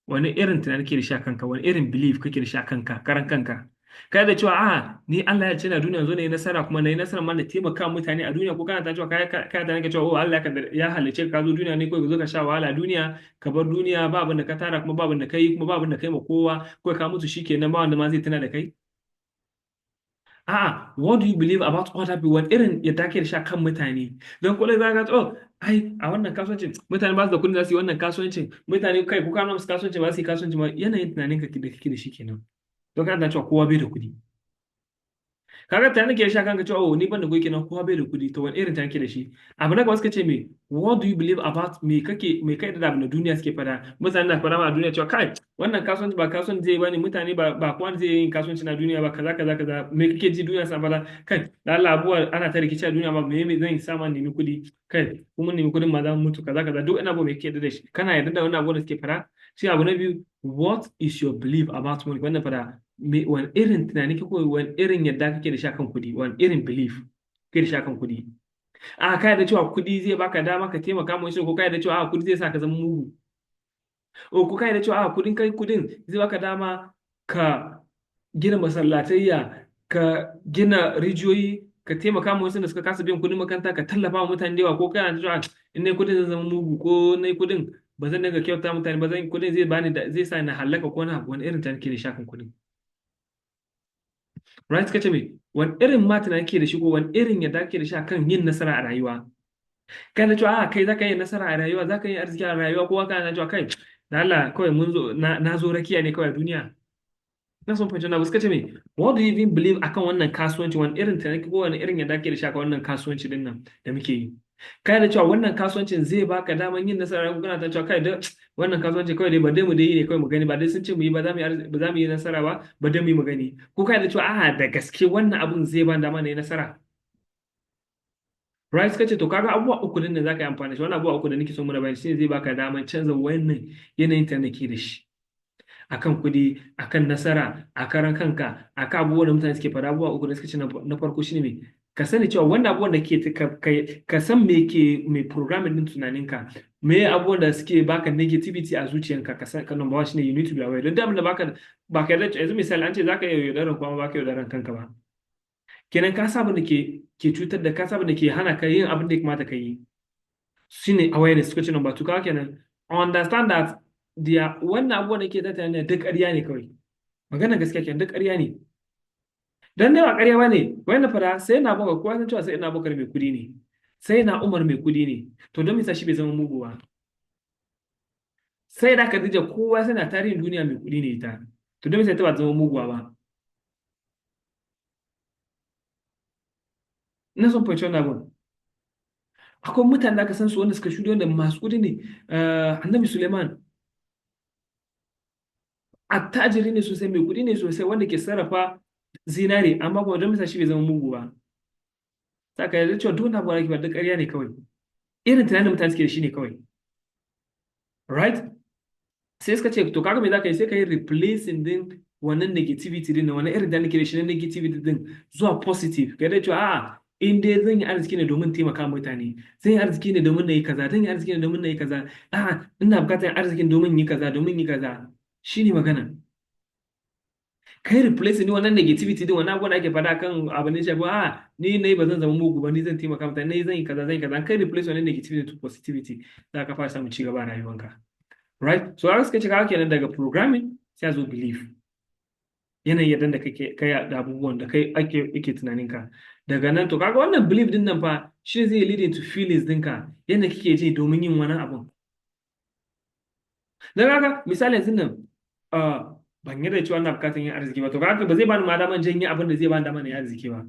S1: Wani irin tunani kake da shi a kanka? Wani irin belief kake da shi a kanka, karan kanka? Kai da cewa a ni Allah ya ce na duniya zo na yi nasara, kuma na yi nasara ma na taimaka mutane a duniya, ko kana ta cewa kai kai ta cewa oh, Allah ya halice ka zo duniya ne ko ka zo ka sha wahala a duniya, ka bar duniya ba abin da ka tara, kuma ba abin da kai, kuma ba abin da kai ma kowa, ko ka mutu shikenan, ba wanda ma zai tuna da kai? A'a, what do you believe about other people? Wani irin yadda kake da shi kan mutane? Don kullum za ka ce, oh, ai, a wannan kasuwancin mutane ba su da kuɗin za su yi wannan kasuwancin. Mutane kai ko kana musu kasuwancin ba su yi kasuwancin ba. Yanayin tunanin ka da kake da shi kenan. Don kana cewa kowa bai da kuɗi. Kaga tunanin ke da shi kanka cewa oh, ni ban da kuɗi, kenan kowa bai da kuɗi. To wani irin tunani ke da shi? Abu na gaba suka ce me, what do you believe about me kake me kai da abu na duniya suke fada? Mutane na fada ma a duniya cewa kai, wannan kasuwanci ba kasuwanci zai bane, mutane ba kowa zai yi kasuwanci na duniya ba, kaza kaza kaza. Me kake ji duniya sa fada? Kai da Allah, abuwa ana ta rikici a duniya ma, me zan sama nemi kuɗi? Kai kuma nemi kuɗin ma za mu mutu, kaza kaza. Duk ina abu me kake da shi? Kana yarda da wannan abu da suke fada? Sai abu na biyu, what is your belief about money? Wannan fada me, wani irin tunani kake, wani irin yadda kake da shi akan kuɗi? Wani irin belief kake da shi akan kuɗi? A ka yarda cewa kuɗi zai baka dama ka taimaka ma wasu, ko ka yarda cewa a kuɗi zai sa ka zama mugu? O ko ka yarda cewa a kuɗin kai kuɗin zai baka dama ka gina masallatayya, ka gina rijiyoyi, ka taimaka ma wasu da suka kasa biyan kuɗin makaranta, ka tallafa wa mutane da yawa, ko kana cewa in nayi kuɗin zan zama mugu, ko nayi kuɗin ba zan dinga kyauta mutane ba, zan kuɗin zai bani da zai sa ni halaka ko na? Wani irin tunani ke da shi akan kuɗin, right? Kace me, wani irin ma tunani ke da shi, ko wani irin yadda kake da shi akan yin nasara a rayuwa? Kana cewa a kai zaka yi nasara a rayuwa, zaka yi arziki a rayuwa, ko kana cewa kai da Allah kawai mun zo na zo rakiya ne kawai a duniya? Na son fahimci na. Suka ce me, what do you even believe akan wannan kasuwanci? Wani irin tunani ko wani irin yadda kake da shi akan wannan kasuwanci din nan da muke yi? Kai da cewa wannan kasuwancin zai baka daman yin nasara, ko kana ta cewa kai da wannan kasuwanci kawai dai ba dai mu dai yi ne kawai mu gani, ba dai sun ce mu yi ba za mu yi, ba za mu yi nasara ba, ba dai mu yi mu gani? Ko kai da cewa a'a, da gaske wannan abun zai ban dama na yi nasara, right? Suka ce to kaga abubuwa uku din da zaka yi amfani da shi, wannan abubuwa uku da nake so mu bayani shine zai baka daman canza wannan yanayin da ke da shi akan kuɗi, akan nasara, a karan kanka, akan abubuwan da mutane suke faɗa. Abubuwa uku da suka ce, na farko shine me, ka sani cewa wannan abubuwan da ke ka san me ke mai programming din tunaninka, me abubuwan da suke baka negativity a zuciyanka. Ka san ka number one shine you need to be aware. Don da baka ba ka yarda, yanzu misali an ce zaka iya yaudaran kuma baka yaudaran kanka ba, kenan ka san abin da ke cutar da ka, san abin da ke hana ka yin abin da ya kamata ka yi, shine awareness. Suka ce number two, kaga kenan understand that dia wannan abubuwan da ke tattara ne duk ƙarya ne kawai. Magana gaskiya kenan, duk ƙarya ne. Dan dai ba ƙarya ba ne wannan fara. Sai na baka kowa san cewa sai na bakar mai kuɗi ne, sai na Umar mai kuɗi ne, to don me shi bai zama mugu ba? Sai da Khadija kowa sana tarihin duniya mai kuɗi ne ita, to don me sai ta ba zama muguwa ba? Ina son fahimci wannan abun. Akwai mutane da aka san su wanda suka shuɗe wanda masu kuɗi ne. Annabi Suleiman Attajiri ne sosai, mai kuɗi ne sosai, wanda ke sarrafa zinare, amma kuma don misa shi bai zama mugu ba? Saka yarda cewa duk wani abu da ake ba duk ƙarya ne kawai, irin tunanin mutane suke da shi ne kawai, right? Sai suka ce, to kaga me za ka yi? Sai ka yi replacing din wannan negativity din, wannan irin da nake da shi na negativity din, zuwa positive. Ka yarda cewa a'a, in dai zan yi arziki ne domin taimaka mutane, zan yi arziki ne domin na yi kaza, zan yi arziki ne domin na yi kaza, a'a, ina bukatar arzikin domin yi kaza, domin yi kaza. Shine magana. Kai replace ni wannan negativity din, wannan abubuwan da ake faɗa kan abu ne shafi, a ni nayi ba zan zama mugu ba, ni zan taimaka mutane, ni zan yi kaza, zan yi kaza. Kai replace wannan negativity to positivity, za ka fara samun ci gaba a rayuwanka, right? So har suka ce kaga kenan daga programming sai a zo belief, yanayin yadda da kake kai da abubuwan da kai ake yake tunaninka. Daga nan, to kaga wannan belief din nan fa shi zai leading to feelings dinka, yadda kike ji domin yin wani abun. Dan haka misali yanzu nan, ban yarda cewa ina bukatar yin arziki ba, to kaga ba zai bani ma daman janye abin da zai bani daman yin arziki ba.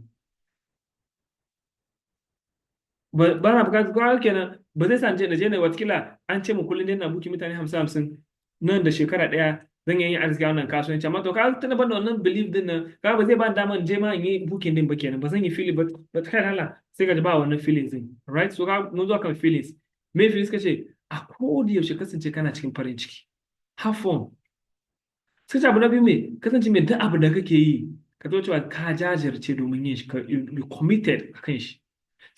S1: Ba na bukatar, kaga kenan ba zai sa na je na watakila an ce mu kullum dai na booking mutane 50 50, nan da shekara 1 zan iya yin arziki a wannan kasuwanci. Amma to kaga tunda ban da wannan belief din nan, kaga ba zai bani daman je ma in yi booking din ba kenan. Ba zan yi feeling ba, ba kai hala sai ka ji ba wannan feelings din, right? So ka mun zo kan feelings. Me feelings? Kace a koda yaushe kasance kana cikin farin ciki, have fun. Sai ce abu na biyu, me kasance mai duk abu da kake yi, ka zo cewa ka jajirce domin yin shi, ka be committed akan shi.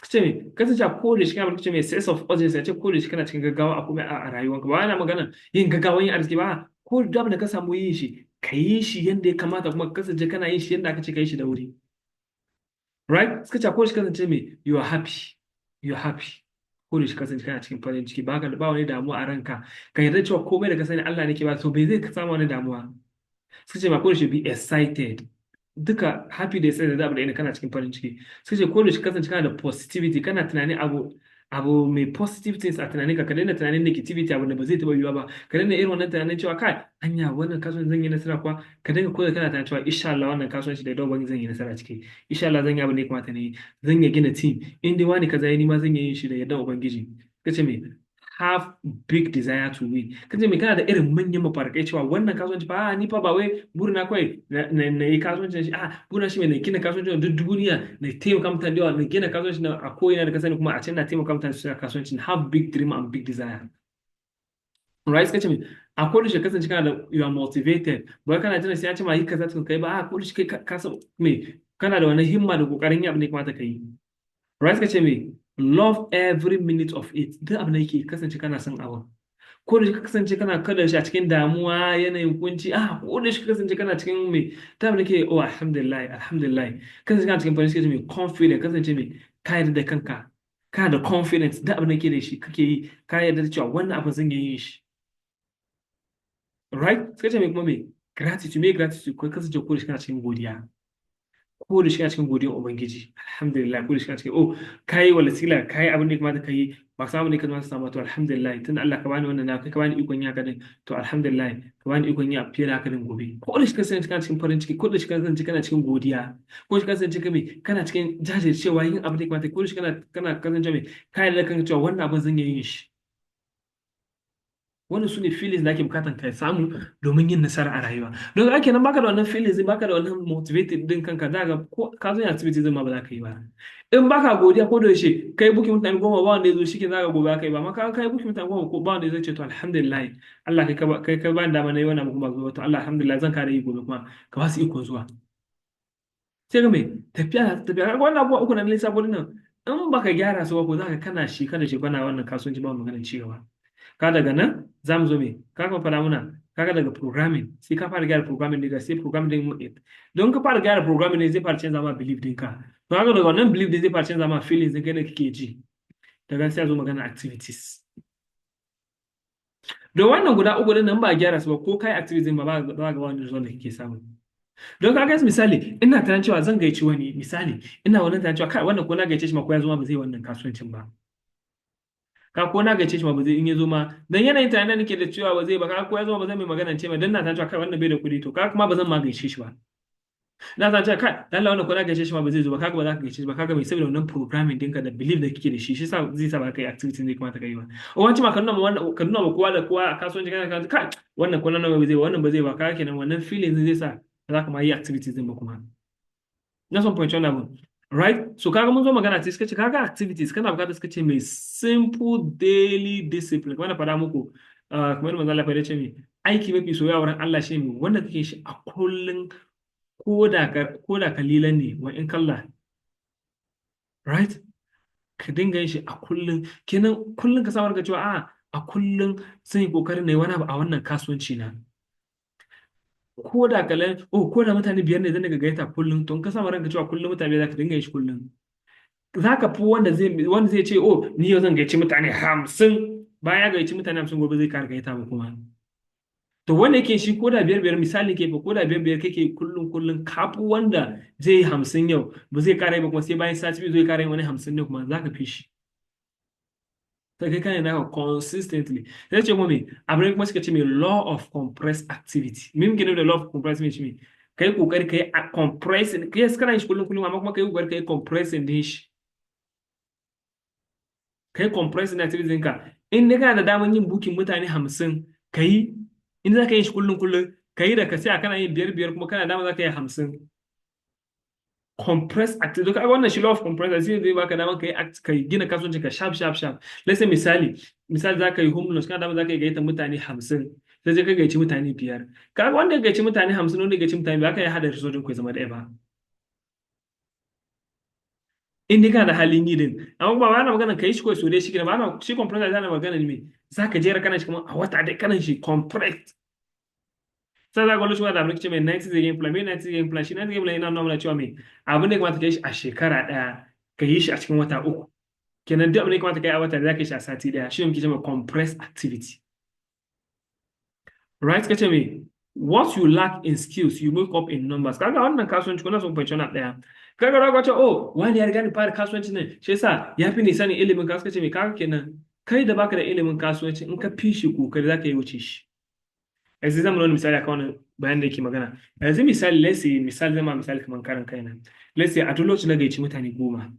S1: Suka ce me kasance a koda yaushe kana, ce mai sense of urgency, a ce koda yaushe kana cikin gaggawa a kuma a rayuwanka. Ba ana magana yin gaggawa yin arziki ba, ko duk abin da ka samu yin shi, ka yi shi yanda ya kamata, kuma ka kasance kana yin shi yanda aka ce ka yi shi da wuri, right? Suka ce a koda yaushe kasance me you are happy, you are happy. Ko da shi kasance kana cikin farin ciki, baka da ba wani damuwa a ranka. Ka yarda cewa komai da ka sani Allah ne ke ba, so bai zai ka samu wani damuwa. Suka ce ma ko da shi be excited, duka happy da excited da abu da ina kana cikin farin ciki. Suka ce ko da shi kasance kana da positivity, kana tunanin abu mai positive things a tunanin ka, ka daina tunanin negativity, abu da ba zai taɓa yiwuwa ba. Ka daina irin wannan tunanin cewa, kai, anya wannan kasuwanci zan yi nasara kuwa? Ka dinga koda kana tunanin cewa insha Allah wannan kasuwanci da dawo zan yi nasara ciki, insha Allah zan yi abu da ya kamata ne, zan iya gina team, in dai wani kaza ni ma zan iya yin shi da yardan Ubangiji. Kace me have big desire to win. Kace me kana da irin manyan mafarkai cewa wannan kasuwanci fa, ni fa ba wai burina kawai na yi kasuwanci shi, a burina shi mai na gina kasuwanci duk duniya, na taimaka mutane da yawa, na gina kasuwanci na a ko'ina da ka sani, kuma a can na taimaka mutane su kasuwanci. Have big dream and big desire, right? Kace me a koda shi kasance kana da, you are motivated. Ba kana jira sai ya ce ma yi kaza tukun kai ba, a koda shi kai ka san me kana da wani himma da kokarin yin abin da ya kamata ka yi, right? Kace me love every minute of it. Duk abin da yake kasance kana son abin, ko da ka kasance kana kada shi a cikin damuwa, yanayin kunci, ah, ko da shi kasance kana cikin me ta abin da ke, oh, alhamdulillah, alhamdulillah, kasance kana cikin farin ciki, mai confident, kasance mai ka yarda da kanka, kana da confidence, duk abin da ke da shi kake yi, ka yarda da cewa wannan abin zan yi shi, right? Sai ce mai kuma mai gratitude. Mai gratitude, ko kasance ko da shi kana cikin godiya, ko da shi kana cikin godiyar Ubangiji, alhamdulillah. Ko da shi kana cikin, oh, kai wala sila kai abin da ya kamata kai, ba samu ne ka zama samu, to alhamdulillah, tunda Allah ka bani wannan, na kai ka bani ikon yin haka din, to alhamdulillah, ka bani ikon yi fiye da haka din gobe. Ko da shi kasance kana cikin farin ciki, ko da shi kasance kana cikin godiya, ko da shi kasance kai kana cikin jajircewa yin abin da ya kamata, ko da shi kana kasance mai ka yarda kanka cewa wannan abin zan iya yin shi. Wannan su ne feelings da ake bukatan ka samu domin yin nasara a rayuwa. Don haka kenan baka da wannan feelings, baka da wannan motivated din kanka, za ga ko ka zo yin activity din ma ba za ka yi ba. In baka godiya, ko da yaushe kai booking mutane 10 ba wanda ya zo, shi ke za ka gobe ka yi ba. Amma ka kai booking mutane 10 ko ba wanda ya zo, ce to alhamdulillah, Allah kai ka bani dama na yi wannan kuma zuwa, to Allah alhamdulillah, zan kare yi gobe kuma ka ba su ikon zuwa. Sai ga mai tafiya tafiya. Kaga wannan abubuwa uku na lissafo nan, in baka gyara su ba, ko za ka kana shi kana wannan kasuwanci, ba maganar ci gaba. Ka daga nan za mu zo me ka ka fara muna, kaga daga programming sai ka fara gyara programming ɗinka, sai programming din, don ka fara gyara programming ne zai fara canza ma belief ɗinka. To kaga daga wannan belief din zai fara canza ma feelings ɗinka da kake ji. Daga nan sai a zo magana activities. Don wannan guda uku din nan ba a gyara su ba, ko kai activities ba ga wani result da kake samu. Don kaga misali ina tunanin cewa zan gayyaci wani, misali ina wannan tunanin cewa kai, wannan ko na gayyace shi ma, ko ya zo ma ba zai wannan kasuwancin ba. Ka ko na gayyace shi ma ba zai, in ya zo ma dan yanayin tunanin da nake da cewa ba zai ba, ka ko ya zo ma ba zan mai magana ce ma, dan na tunanin cewa kai, wannan bai da kuɗi, to ka kuma ba zan ma gayyace shi ba. Na san cewa kai dan Allah, wannan ko na gaishe shi ma ba zai zo ba. Kaga ba za ka gaishe shi ba. Kaga mai saboda wannan programming dinka da belief da kike da shi, shi sa zai sa ba ka yi activity ne kamata ka yi ba. Wancan ma ka nuna ma wannan, ka nuna ma kowa da kowa a kasuwanci kana kai, wannan ko nan ba zai ba, wannan ba zai ba. Kaga kenan wannan feeling zai sa ba za ka ma yi activities din ba kuma. Na son point wannan abun, right? So kaga mun zo magana ce, suka ce kaga activities kana bukatar, suka ce mai simple daily discipline. Kamar na faɗa muku, kamar manzo Allah ya ce mai aiki mafi soyayya wurin Allah shi ne wanda kake shi a kullun, ko da kalilan ne wa in kalla, right? Ka dinga yin shi a kullun. Kenan kullun ka samar ka cewa a kullun zan yi kokarin na yi wani abu a wannan kasuwanci na, ko da kalan, oh, ko da mutane 5 ne zan daga gaita kullun. To in ka samu ranka cewa kullun mutane za ka dinga yin shi kullun, za ka fi wanda zai ce, "Oh, ni yau zan gayyaci mutane 50." Bayan ya gayyaci mutane 50, gobe zai kara gayyata ba kuma. To wanda yake shi ko da biyar biyar, misali ke fa, ko da biyar biyar kake kullun kullun, kafi wanda zai yi 50 yau, ba zai kara yi ba kuma sai bayan sati 2 zai kara yin wani 50 ne kuma. Za ka fi shi. Sai kai kana naka consistently. Sai ce kuma me abu ne kuma suka ce mai law of compressed activity. Me muke nufi da law of compressed? Me shi me kai kokari kai a compressing. Yes, kana yin shi kullum kullum, amma kuma kai kokari kai compressing din shi, kai compressing activity ɗinka. In dai kana da daman yin booking mutane 50, kai in za ka yi shi kullum kullum, kai da ka sai kana yin biyar biyar kuma kana dama za ka yi 50. Compress activity. Kaga wannan shi law of compress activity zai baka dama kai act, kai gina kasuwanci ka sharp sharp sharp. Let's say misali za ka yi home loans, kana dama za ka yi gayyata mutane 50, sai ka gayyaci mutane 5. Kaga wanda ya gayyaci mutane 50, wanda ya gayyaci mutane 5, ka yi hada result ku ya zama ɗaya ba, in dai kana da halin yi din. Amma ba ana magana kai shi kawai so dai shi kenan ba. Ana shi compress, ana magana ne za ka jera kana shi kamar a wata dai kana shi compressed. Sai za ka wani da abin ce mai 90 day game plan. Mai 90 game plan? Shi 90 game plan yana nuna mana cewa mai abin da ya kamata ka yi shi a shekara ɗaya, ka yi shi a cikin wata 3. Kenan duk abin da ya kamata ka yi a wata, za ka yi shi a sati ɗaya. Shi ne muke cewa compressed activity, right? Ka ce mai what you lack in skills, you make up in numbers. Kaga wannan kasuwanci, kuna son fahimci wannan ɗaya. Kaga raga ce, "Oh, wani ya riga ni fara kasuwanci nan, shi yasa ya fi ni sanin ilimin kasuwanci." Ce mai kaga kenan kai da baka da ilimin kasuwanci, in ka fi shi kokari, za ka yi wuce shi. Yanzu zan wani misali akan wannan bayan da yake magana. Yanzu misali, let's say misali, zama misali kamar karan kaina. Let's say a duk lokacin na gayyaci mutane 10,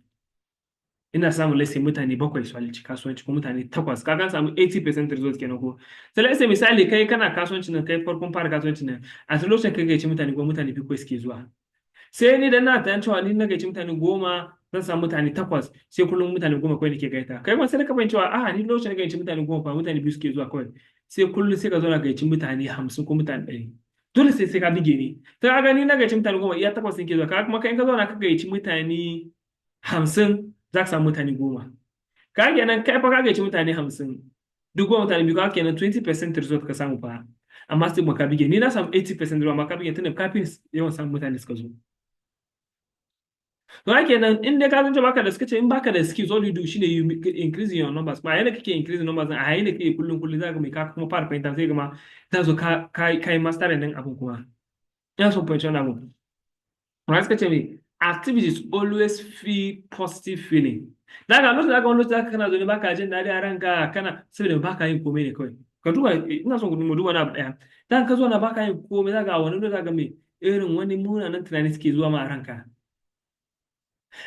S1: ina samun, let's say, mutane 7 su halarci kasuwanci ko mutane 8. Kaga an samu 80% result kenan ko? Sai let's say misali kai kana kasuwanci nan, kai farkon fara kasuwanci nan, a duk lokacin kai gayyaci mutane 10, mutane 2 kawai suke zuwa. Sai ni da na ta cewa ni na gayyaci mutane 10 zan samu mutane 8, sai kullum mutane 10 kawai nake gayyata. Kai kuma sai ka fahimci cewa a ni lokacin na gayyaci mutane 10 fa, mutane 2 suke zuwa kawai. Sai kullum sai ka zo na gayyaci mutane 50 ko mutane 100, dole sai ka bige ni. Sai ka gani na gayyaci mutane 10, iya 8 sun ke zuwa. Kaga kuma kai in ka zauna ka gayyaci mutane 50, za ka samu mutane 10. Ka kenan kai fa ka gayyaci mutane 50, duk 10 mutane 2. Ka kenan 20% result ka samu fa, amma sai kuma ka bige ni. Na samu 80% result, amma ka bige tunda kafin yawan samun mutane suka zo. To haka kenan in dai ka san cewa baka da, suka ce in baka da skills, all you do shine you increase your numbers. Ba yana kake increase numbers a yayin da kake kullum kullum, zaka mai ka kuma fara fahimta, sai gama za zo ka kai mastering din abun kuma. Ina son fahimci wannan abun. Right? Suka ce me activities always feel positive feeling. Daga lokacin da wani lokaci zaka kana zo ne baka jin daɗi a ranka, kana saboda baka yin komai ne kawai. Ka duba, ina son mu duba na abu ɗaya. Dan ka zo na baka yin komai, zaka wani lokaci zaka me irin wani munanan tunani suke zuwa ma a ranka.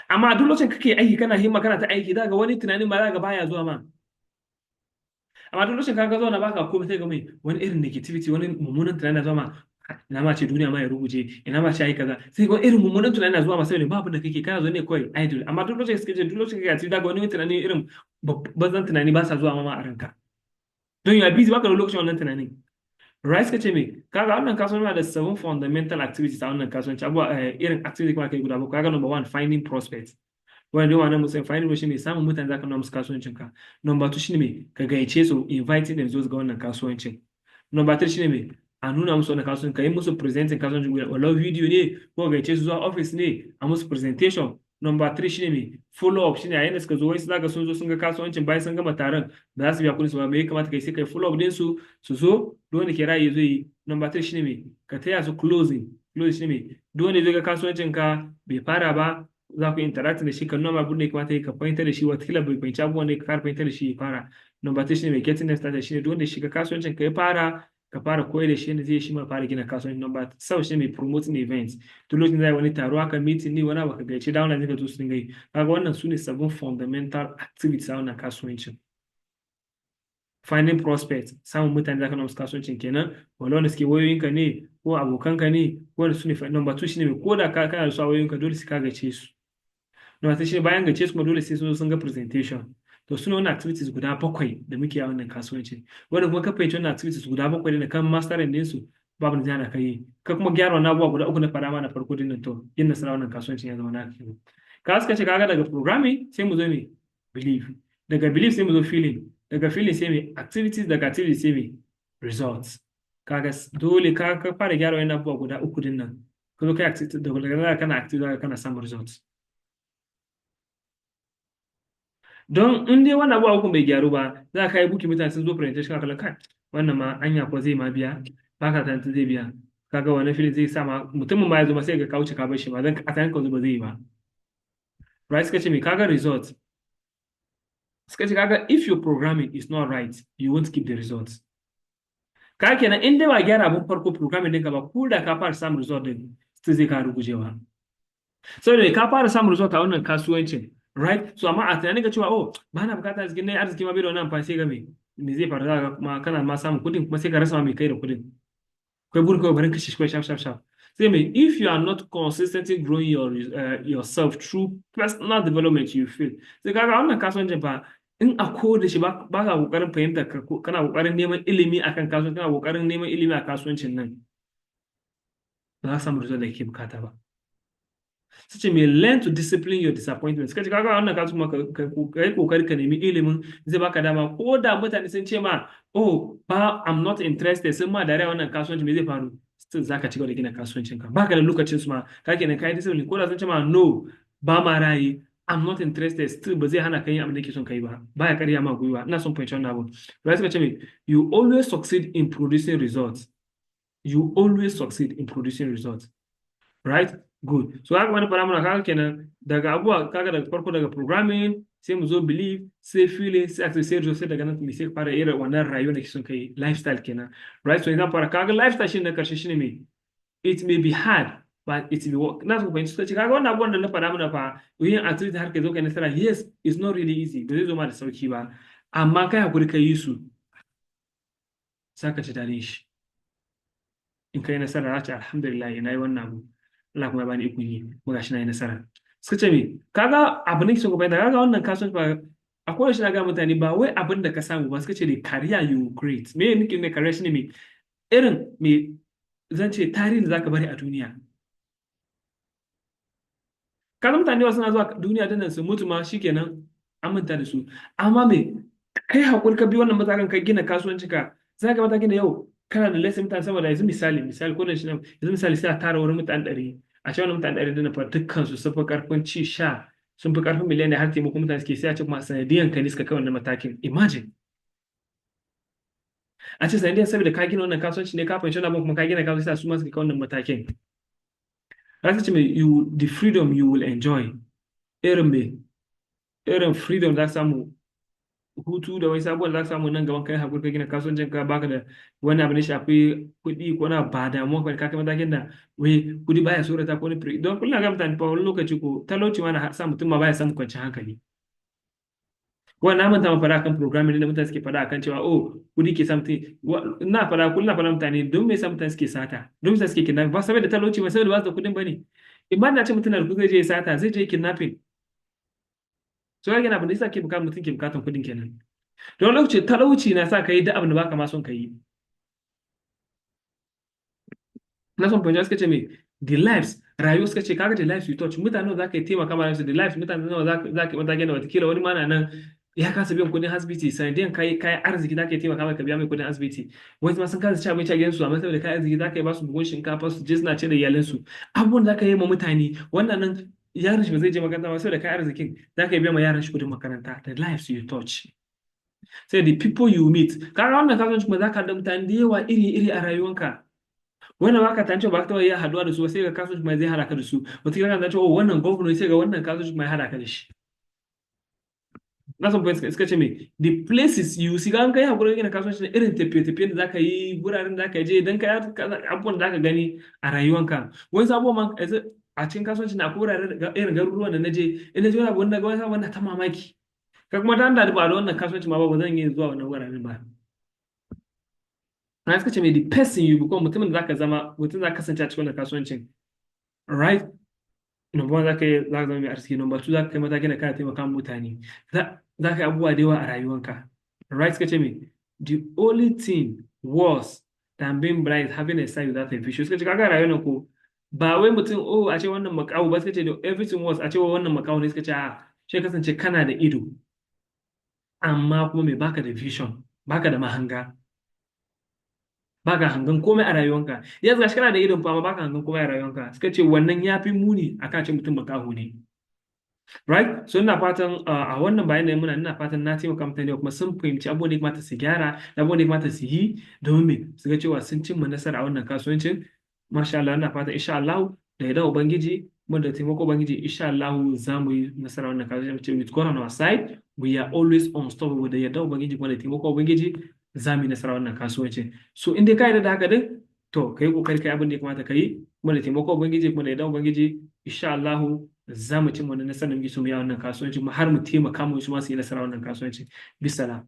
S1: Amma duk lokacin kake aiki, kana himma, kana ta aiki, zaka ga wani tunanin ma zaka baya zuwa ma. Amma duk lokacin ka zauna baka komai, sai ga mai wani irin negativity, wani mummunan tunani na zuwa ma. Ina ma ce duniya ma ya ruguje, ina ma ce ai kaza. Sai ga irin mummunan tunani na zuwa ma saboda babu da kake, kana zo ne kawai idle. Amma duk lokacin suka ce duk lokacin kake active, zaka wani tunani irin bazan tunani ba sa zuwa ma a ranka, don you are busy, baka da lokacin wannan tunanin, right? Suka ce me kaga wannan kasuwanci na da seven fundamental activities a wannan kasuwanci. Abubuwa irin activity kuma kai guda bakwai. Kaga number one, finding prospects. Wani da wannan musamman finding shi ne samun mutane zaka nuna musu kasuwancin ka. Number two shine me ka gayyace su, inviting them zo su ga wannan kasuwancin. Number three shine me a nuna musu wannan kasuwancin, ka yi musu presenting kasuwancin, walau video ne ko gayyace su zuwa office ne a musu presentation. Number three shine me follow up, shine yayin da suka zo, wai zaka sun zo sun ga kasuwancin, bayan sun gama taron ba za su biya kuɗin su ba. Me ya kamata kai? Sai kai follow up din su, su zo, duk wanda ke rayu zai yi. Number three shine me ka taya su closing. Closing shine me duk wanda zai ga kasuwancin ka bai fara ba, za ku interact da shi, ka nuna abin da ya kamata ka fahimtar da shi, watakila bai fahimci abubuwan da ka fahimtar da shi ya fara. Number three shine mai getting them started, shine duk wanda shiga kasuwancin ka ya fara. Ka fara koyar da shi yadda zai shi ma fara gina kasuwanci. Number seven shi mai promoting events. Duk lokacin da wani taro haka, meeting ne, wani abu, ka gayyaci downline ka zo su dinga yi. Kaga wannan su ne seven fundamental activities a wannan kasuwancin. Finding prospects, samun mutane da kana musu kasuwancin kenan, wanda wanda suke wayoyinka ne ko abokanka ne ko wanda su ne. Number two shine mai ko da ka kana da su a wayoyinka, dole sai ka gayyace su. Number three shine bayan gayyace su kuma, dole sai sun zo sun ga presentation. To, su ne wannan activities guda bakwai da muke a wannan kasuwancin, wanda kuma ka fahimci wannan activities guda bakwai da kan mastering din su, babu da zai hana ka yi. Ka kuma gyara wannan abubuwa guda uku na fara ma na farko din nan, to yin nasara wannan kasuwancin ya zama naka kenan. Ka suka ce kaga daga programming sai mu zo mai belief, daga belief sai mu zo feeling, daga feeling sai mai activities, daga activities sai mai results. Kaga dole ka fara gyara wannan abubuwa guda uku din nan, ka zo kai activity, daga kana activity kana samun results. Don in dai wannan abubuwa uku bai gyaru ba, za ka yi booking, mutane sun zo presentation, ka kalla kai, wannan ma anya ko zai ma biya? Ba ka tunanin zai biya. Kaga wannan feeling zai sa ma mutumin ma ya zo ma sai ga ka wuce ka bar shi ma, don a tunanin ka ba zai yi ba, right? Suka ce me? Kaga result, suka ce kaga if your programming is not right, you won't keep the results. Ka kenan in dai ba gyara abun farko, programming ɗinka ba, ko da ka fara samun result din, still zai ka rugujewa, saboda ka fara samun result a wannan kasuwancin, right? So amma a tunanin ka cewa, "Oh, ba na bukatar arziki ne, arziki ma bai da wani amfani," sai ga me zai faru? Za ka kuma kana ma samun kuɗin, kuma sai ka rasa ma mai kai da kuɗin. Kai burin kawai barin kashe shi kawai shaf shaf shaf. Sai mai, if you are not consistently growing yourself through personal development, you fail. Sai kaga wannan kasuwancin fa, in a ko da shi ba ka kokarin fahimtar ka, kana kokarin neman ilimi akan kasuwanci, kana kokarin neman ilimi a kasuwancin nan, ba za ka samu result da kake bukata ba. Su ce mai, learn to discipline your disappointment. Suka ce kaga wannan kasu kuma ka yi kokari ka nemi ilimin zai baka dama, ko da mutane sun ce ma, "Oh, ba, I'm not interested," sun ma dariya wannan kasuwanci, me zai faru? Still zaka ci gaba da gina kasuwancin ka, baka da lokacin su ma. Ka kenan ka yi discipline, ko da sun ce ma, "No, ba ma rayi, I'm not interested," still ba zai hana ka yin abin da kake son kai ba, baya karya ma gwiwa. Ina son fahimci wannan abu, right? Suka ce mai, you always succeed in producing results. You always succeed in producing results, right? Good. So haka wani fara muna, kaga kenan daga abubuwa, kaga daga farko daga programming, sai mu zo belief, sai feeling, sai activity, sai result. Sai daga nan sai fara irin wannan rayuwar da ke son kai, lifestyle kenan, right? So idan fara kaga lifestyle shine na karshe, shine me? It may be hard, but it will work. Na so fahimci, suka ce kaga wannan abubuwan da na faɗa mana fa, yin activity har ka zo kai nasara, yes, it's not really easy, ba zai zo ma da sauki ba, amma kai hakuri ka yi su, saka ci daɗin shi. In kai nasara, za ce alhamdulillah, na yi wannan abu, Allah kuma ya bani ikon yi, kuma gashi na yi nasara. Suka ce me? Kaga abu ne so ku bayyana, kaga wannan kasuwanci ba akwai shi na ga mutane ba wai abin da ka samu ba. Suka ce the career you create. Me nake ne career? Shine me irin me zan ce tarihin da zaka bari a duniya. Kaga mutane wasu suna zuwa duniya dinnan su mutu ma shikenan, an manta da su. Amma me kai hakuri ka bi wannan matakan, ka gina kasuwanci ka, za ka matakin da yau kana da lesson mutane sama da yanzu, misali ko da shi yanzu misali, sai a tara wurin mutane 100, a ce wannan mutane 100 dinnan fa dukkan su sun fi karfin ci sha, sun fi karfin miliyan da har taimako mutane suke. Sai a ce kuma sanadiyan ka ne suka kai wannan matakin. Imagine a ce sanadiyan saboda ka gina wannan kasuwanci ne, ka fahimci wannan abin kuma ka gina kasuwanci, su ma suka kai wannan matakin. Za ce mai you the freedom you will enjoy, irin me irin freedom za ka samu, hutu da wani sabuwar za ka samu nan gaban kai hakuri ka gina kasuwancin ka, baka da wani abu ne shafi kuɗi ko na ba damuwa ka kai matakin da wai kuɗi baya tsorata ko wani. Don kullum ga mutane fa, wani lokaci ko talauci ma na sa mutum ma baya samun kwanciyar hankali. Ko na manta ma fara kan programming da mutane suke fada akan cewa, oh, kuɗi ke sa mutum. Ina fara kullum, na fara mutane, don me yasa mutane suke sata? Don me yasa suke kidnapping? Ba saboda talauci ba, saboda ba su da kuɗin bane. Imagine na ce mutum na da kuɗi, zai je sata, zai je kidnapping? So ya gina abin da yasa ke bukatar mutum ke bukatar kuɗin kenan. Don lokaci talauci na sa ka yi duk abin da baka ma son ka yi. Na son fahimci, suka ce me? The lives, rayuwa. Suka ce kaga the lives you touch, mutane nawa za ka yi taimaka ma su, the lives, mutane nawa za ka yi matakin da watakila wani ma na nan ya kasa biyan kuɗin asibiti, sanadiyan kai arziki za ka yi taimaka mai ka biya mai kuɗin asibiti. Wani ma sun kasa ci abinci a gidansu, amma saboda kai arziki za ka yi ba su buhun shinkafa su je suna ce da iyalansu. Abubuwan za ka yi ma mutane, wannan nan yaron shi ba zai je makaranta ba, saboda kai arzikin za ka yi biya ma yaran shi kuɗin makaranta. The lives you touch. Sai the people you meet. Kaga wannan kasuwanci kuma za ka da mutane da yawa iri-iri a rayuwanka, wannan ba ka tance ba ka taɓa iya haduwa da su, sai ga kasuwanci mai zai hada ka da su. Wata kana tance, oh, wannan gwamnati, sai ga wannan kasuwanci mai hada ka da shi. Na san point suka ce me? The places you see, kan kai hakuri gina kasuwanci, irin tafiye-tafiyen da zaka yi, wuraren da zaka je idan ka abubuwan da zaka gani a rayuwanka. Wani abubuwan ma a cikin kasuwanci na, akwai wuraren, irin garuruwan da na je, in na je wani abu na ga wani abu na ta mamaki. Ka kuma ta da ba da wannan kasuwanci ma ba, ba zan yi zuwa wannan wuraren ba. Na suka ce mai, the person you become, mutumin da zaka zama, mutum zaka kasance a cikin wannan kasuwancin, right? Number one, zaka zama mai arziki. Number two, zaka kai matakin da kana taimaka mutane, za ka yi abubuwa da yawa a rayuwanka, right? Suka ce mai, the only thing worse than being blind is having a sight without a vision. Suka ce kaga rayuwar ko ba wai mutum, oh, a ce wannan makaho ba. Suka ce everything worse a ce wannan makaho ne. Suka ce a shi kasance kana da ido amma kuma mai baka da vision, baka da mahanga, baka hangen komai a rayuwanka. Yanzu gashi kana da idon fama, baka hangen komai a rayuwanka. Suka ce wannan ya fi muni akan ce mutum makaho ne, right? So ina fatan a wannan bayan da muna, ina fatan na taimaka mutane kuma sun fahimci abubuwan da ya kamata su gyara da abubuwan da ya kamata su yi domin me su ga cewa sun cimma nasara a wannan kasuwancin. Masha Allah, ina fatan insha Allah, da yardan Ubangiji kuma da taimako Ubangiji, insha Allah za mu yi nasara wannan kasuwancin. With God on our side, we are always unstoppable. Da yardan Ubangiji kuma da taimako Ubangiji, za mu yi nasara wannan kasuwancin. So in dai ka yarda da haka din, to ka yi kokari ka yi abin da ya kamata ka yi, kuma da taimako Ubangiji kuma da yardan Ubangiji, insha Allah za mu cimma wannan nasarar da muke so mu yi a wannan kasuwanci, kuma har mu taimaka mu su ma su yi nasara wannan kasuwanci. Bisalam.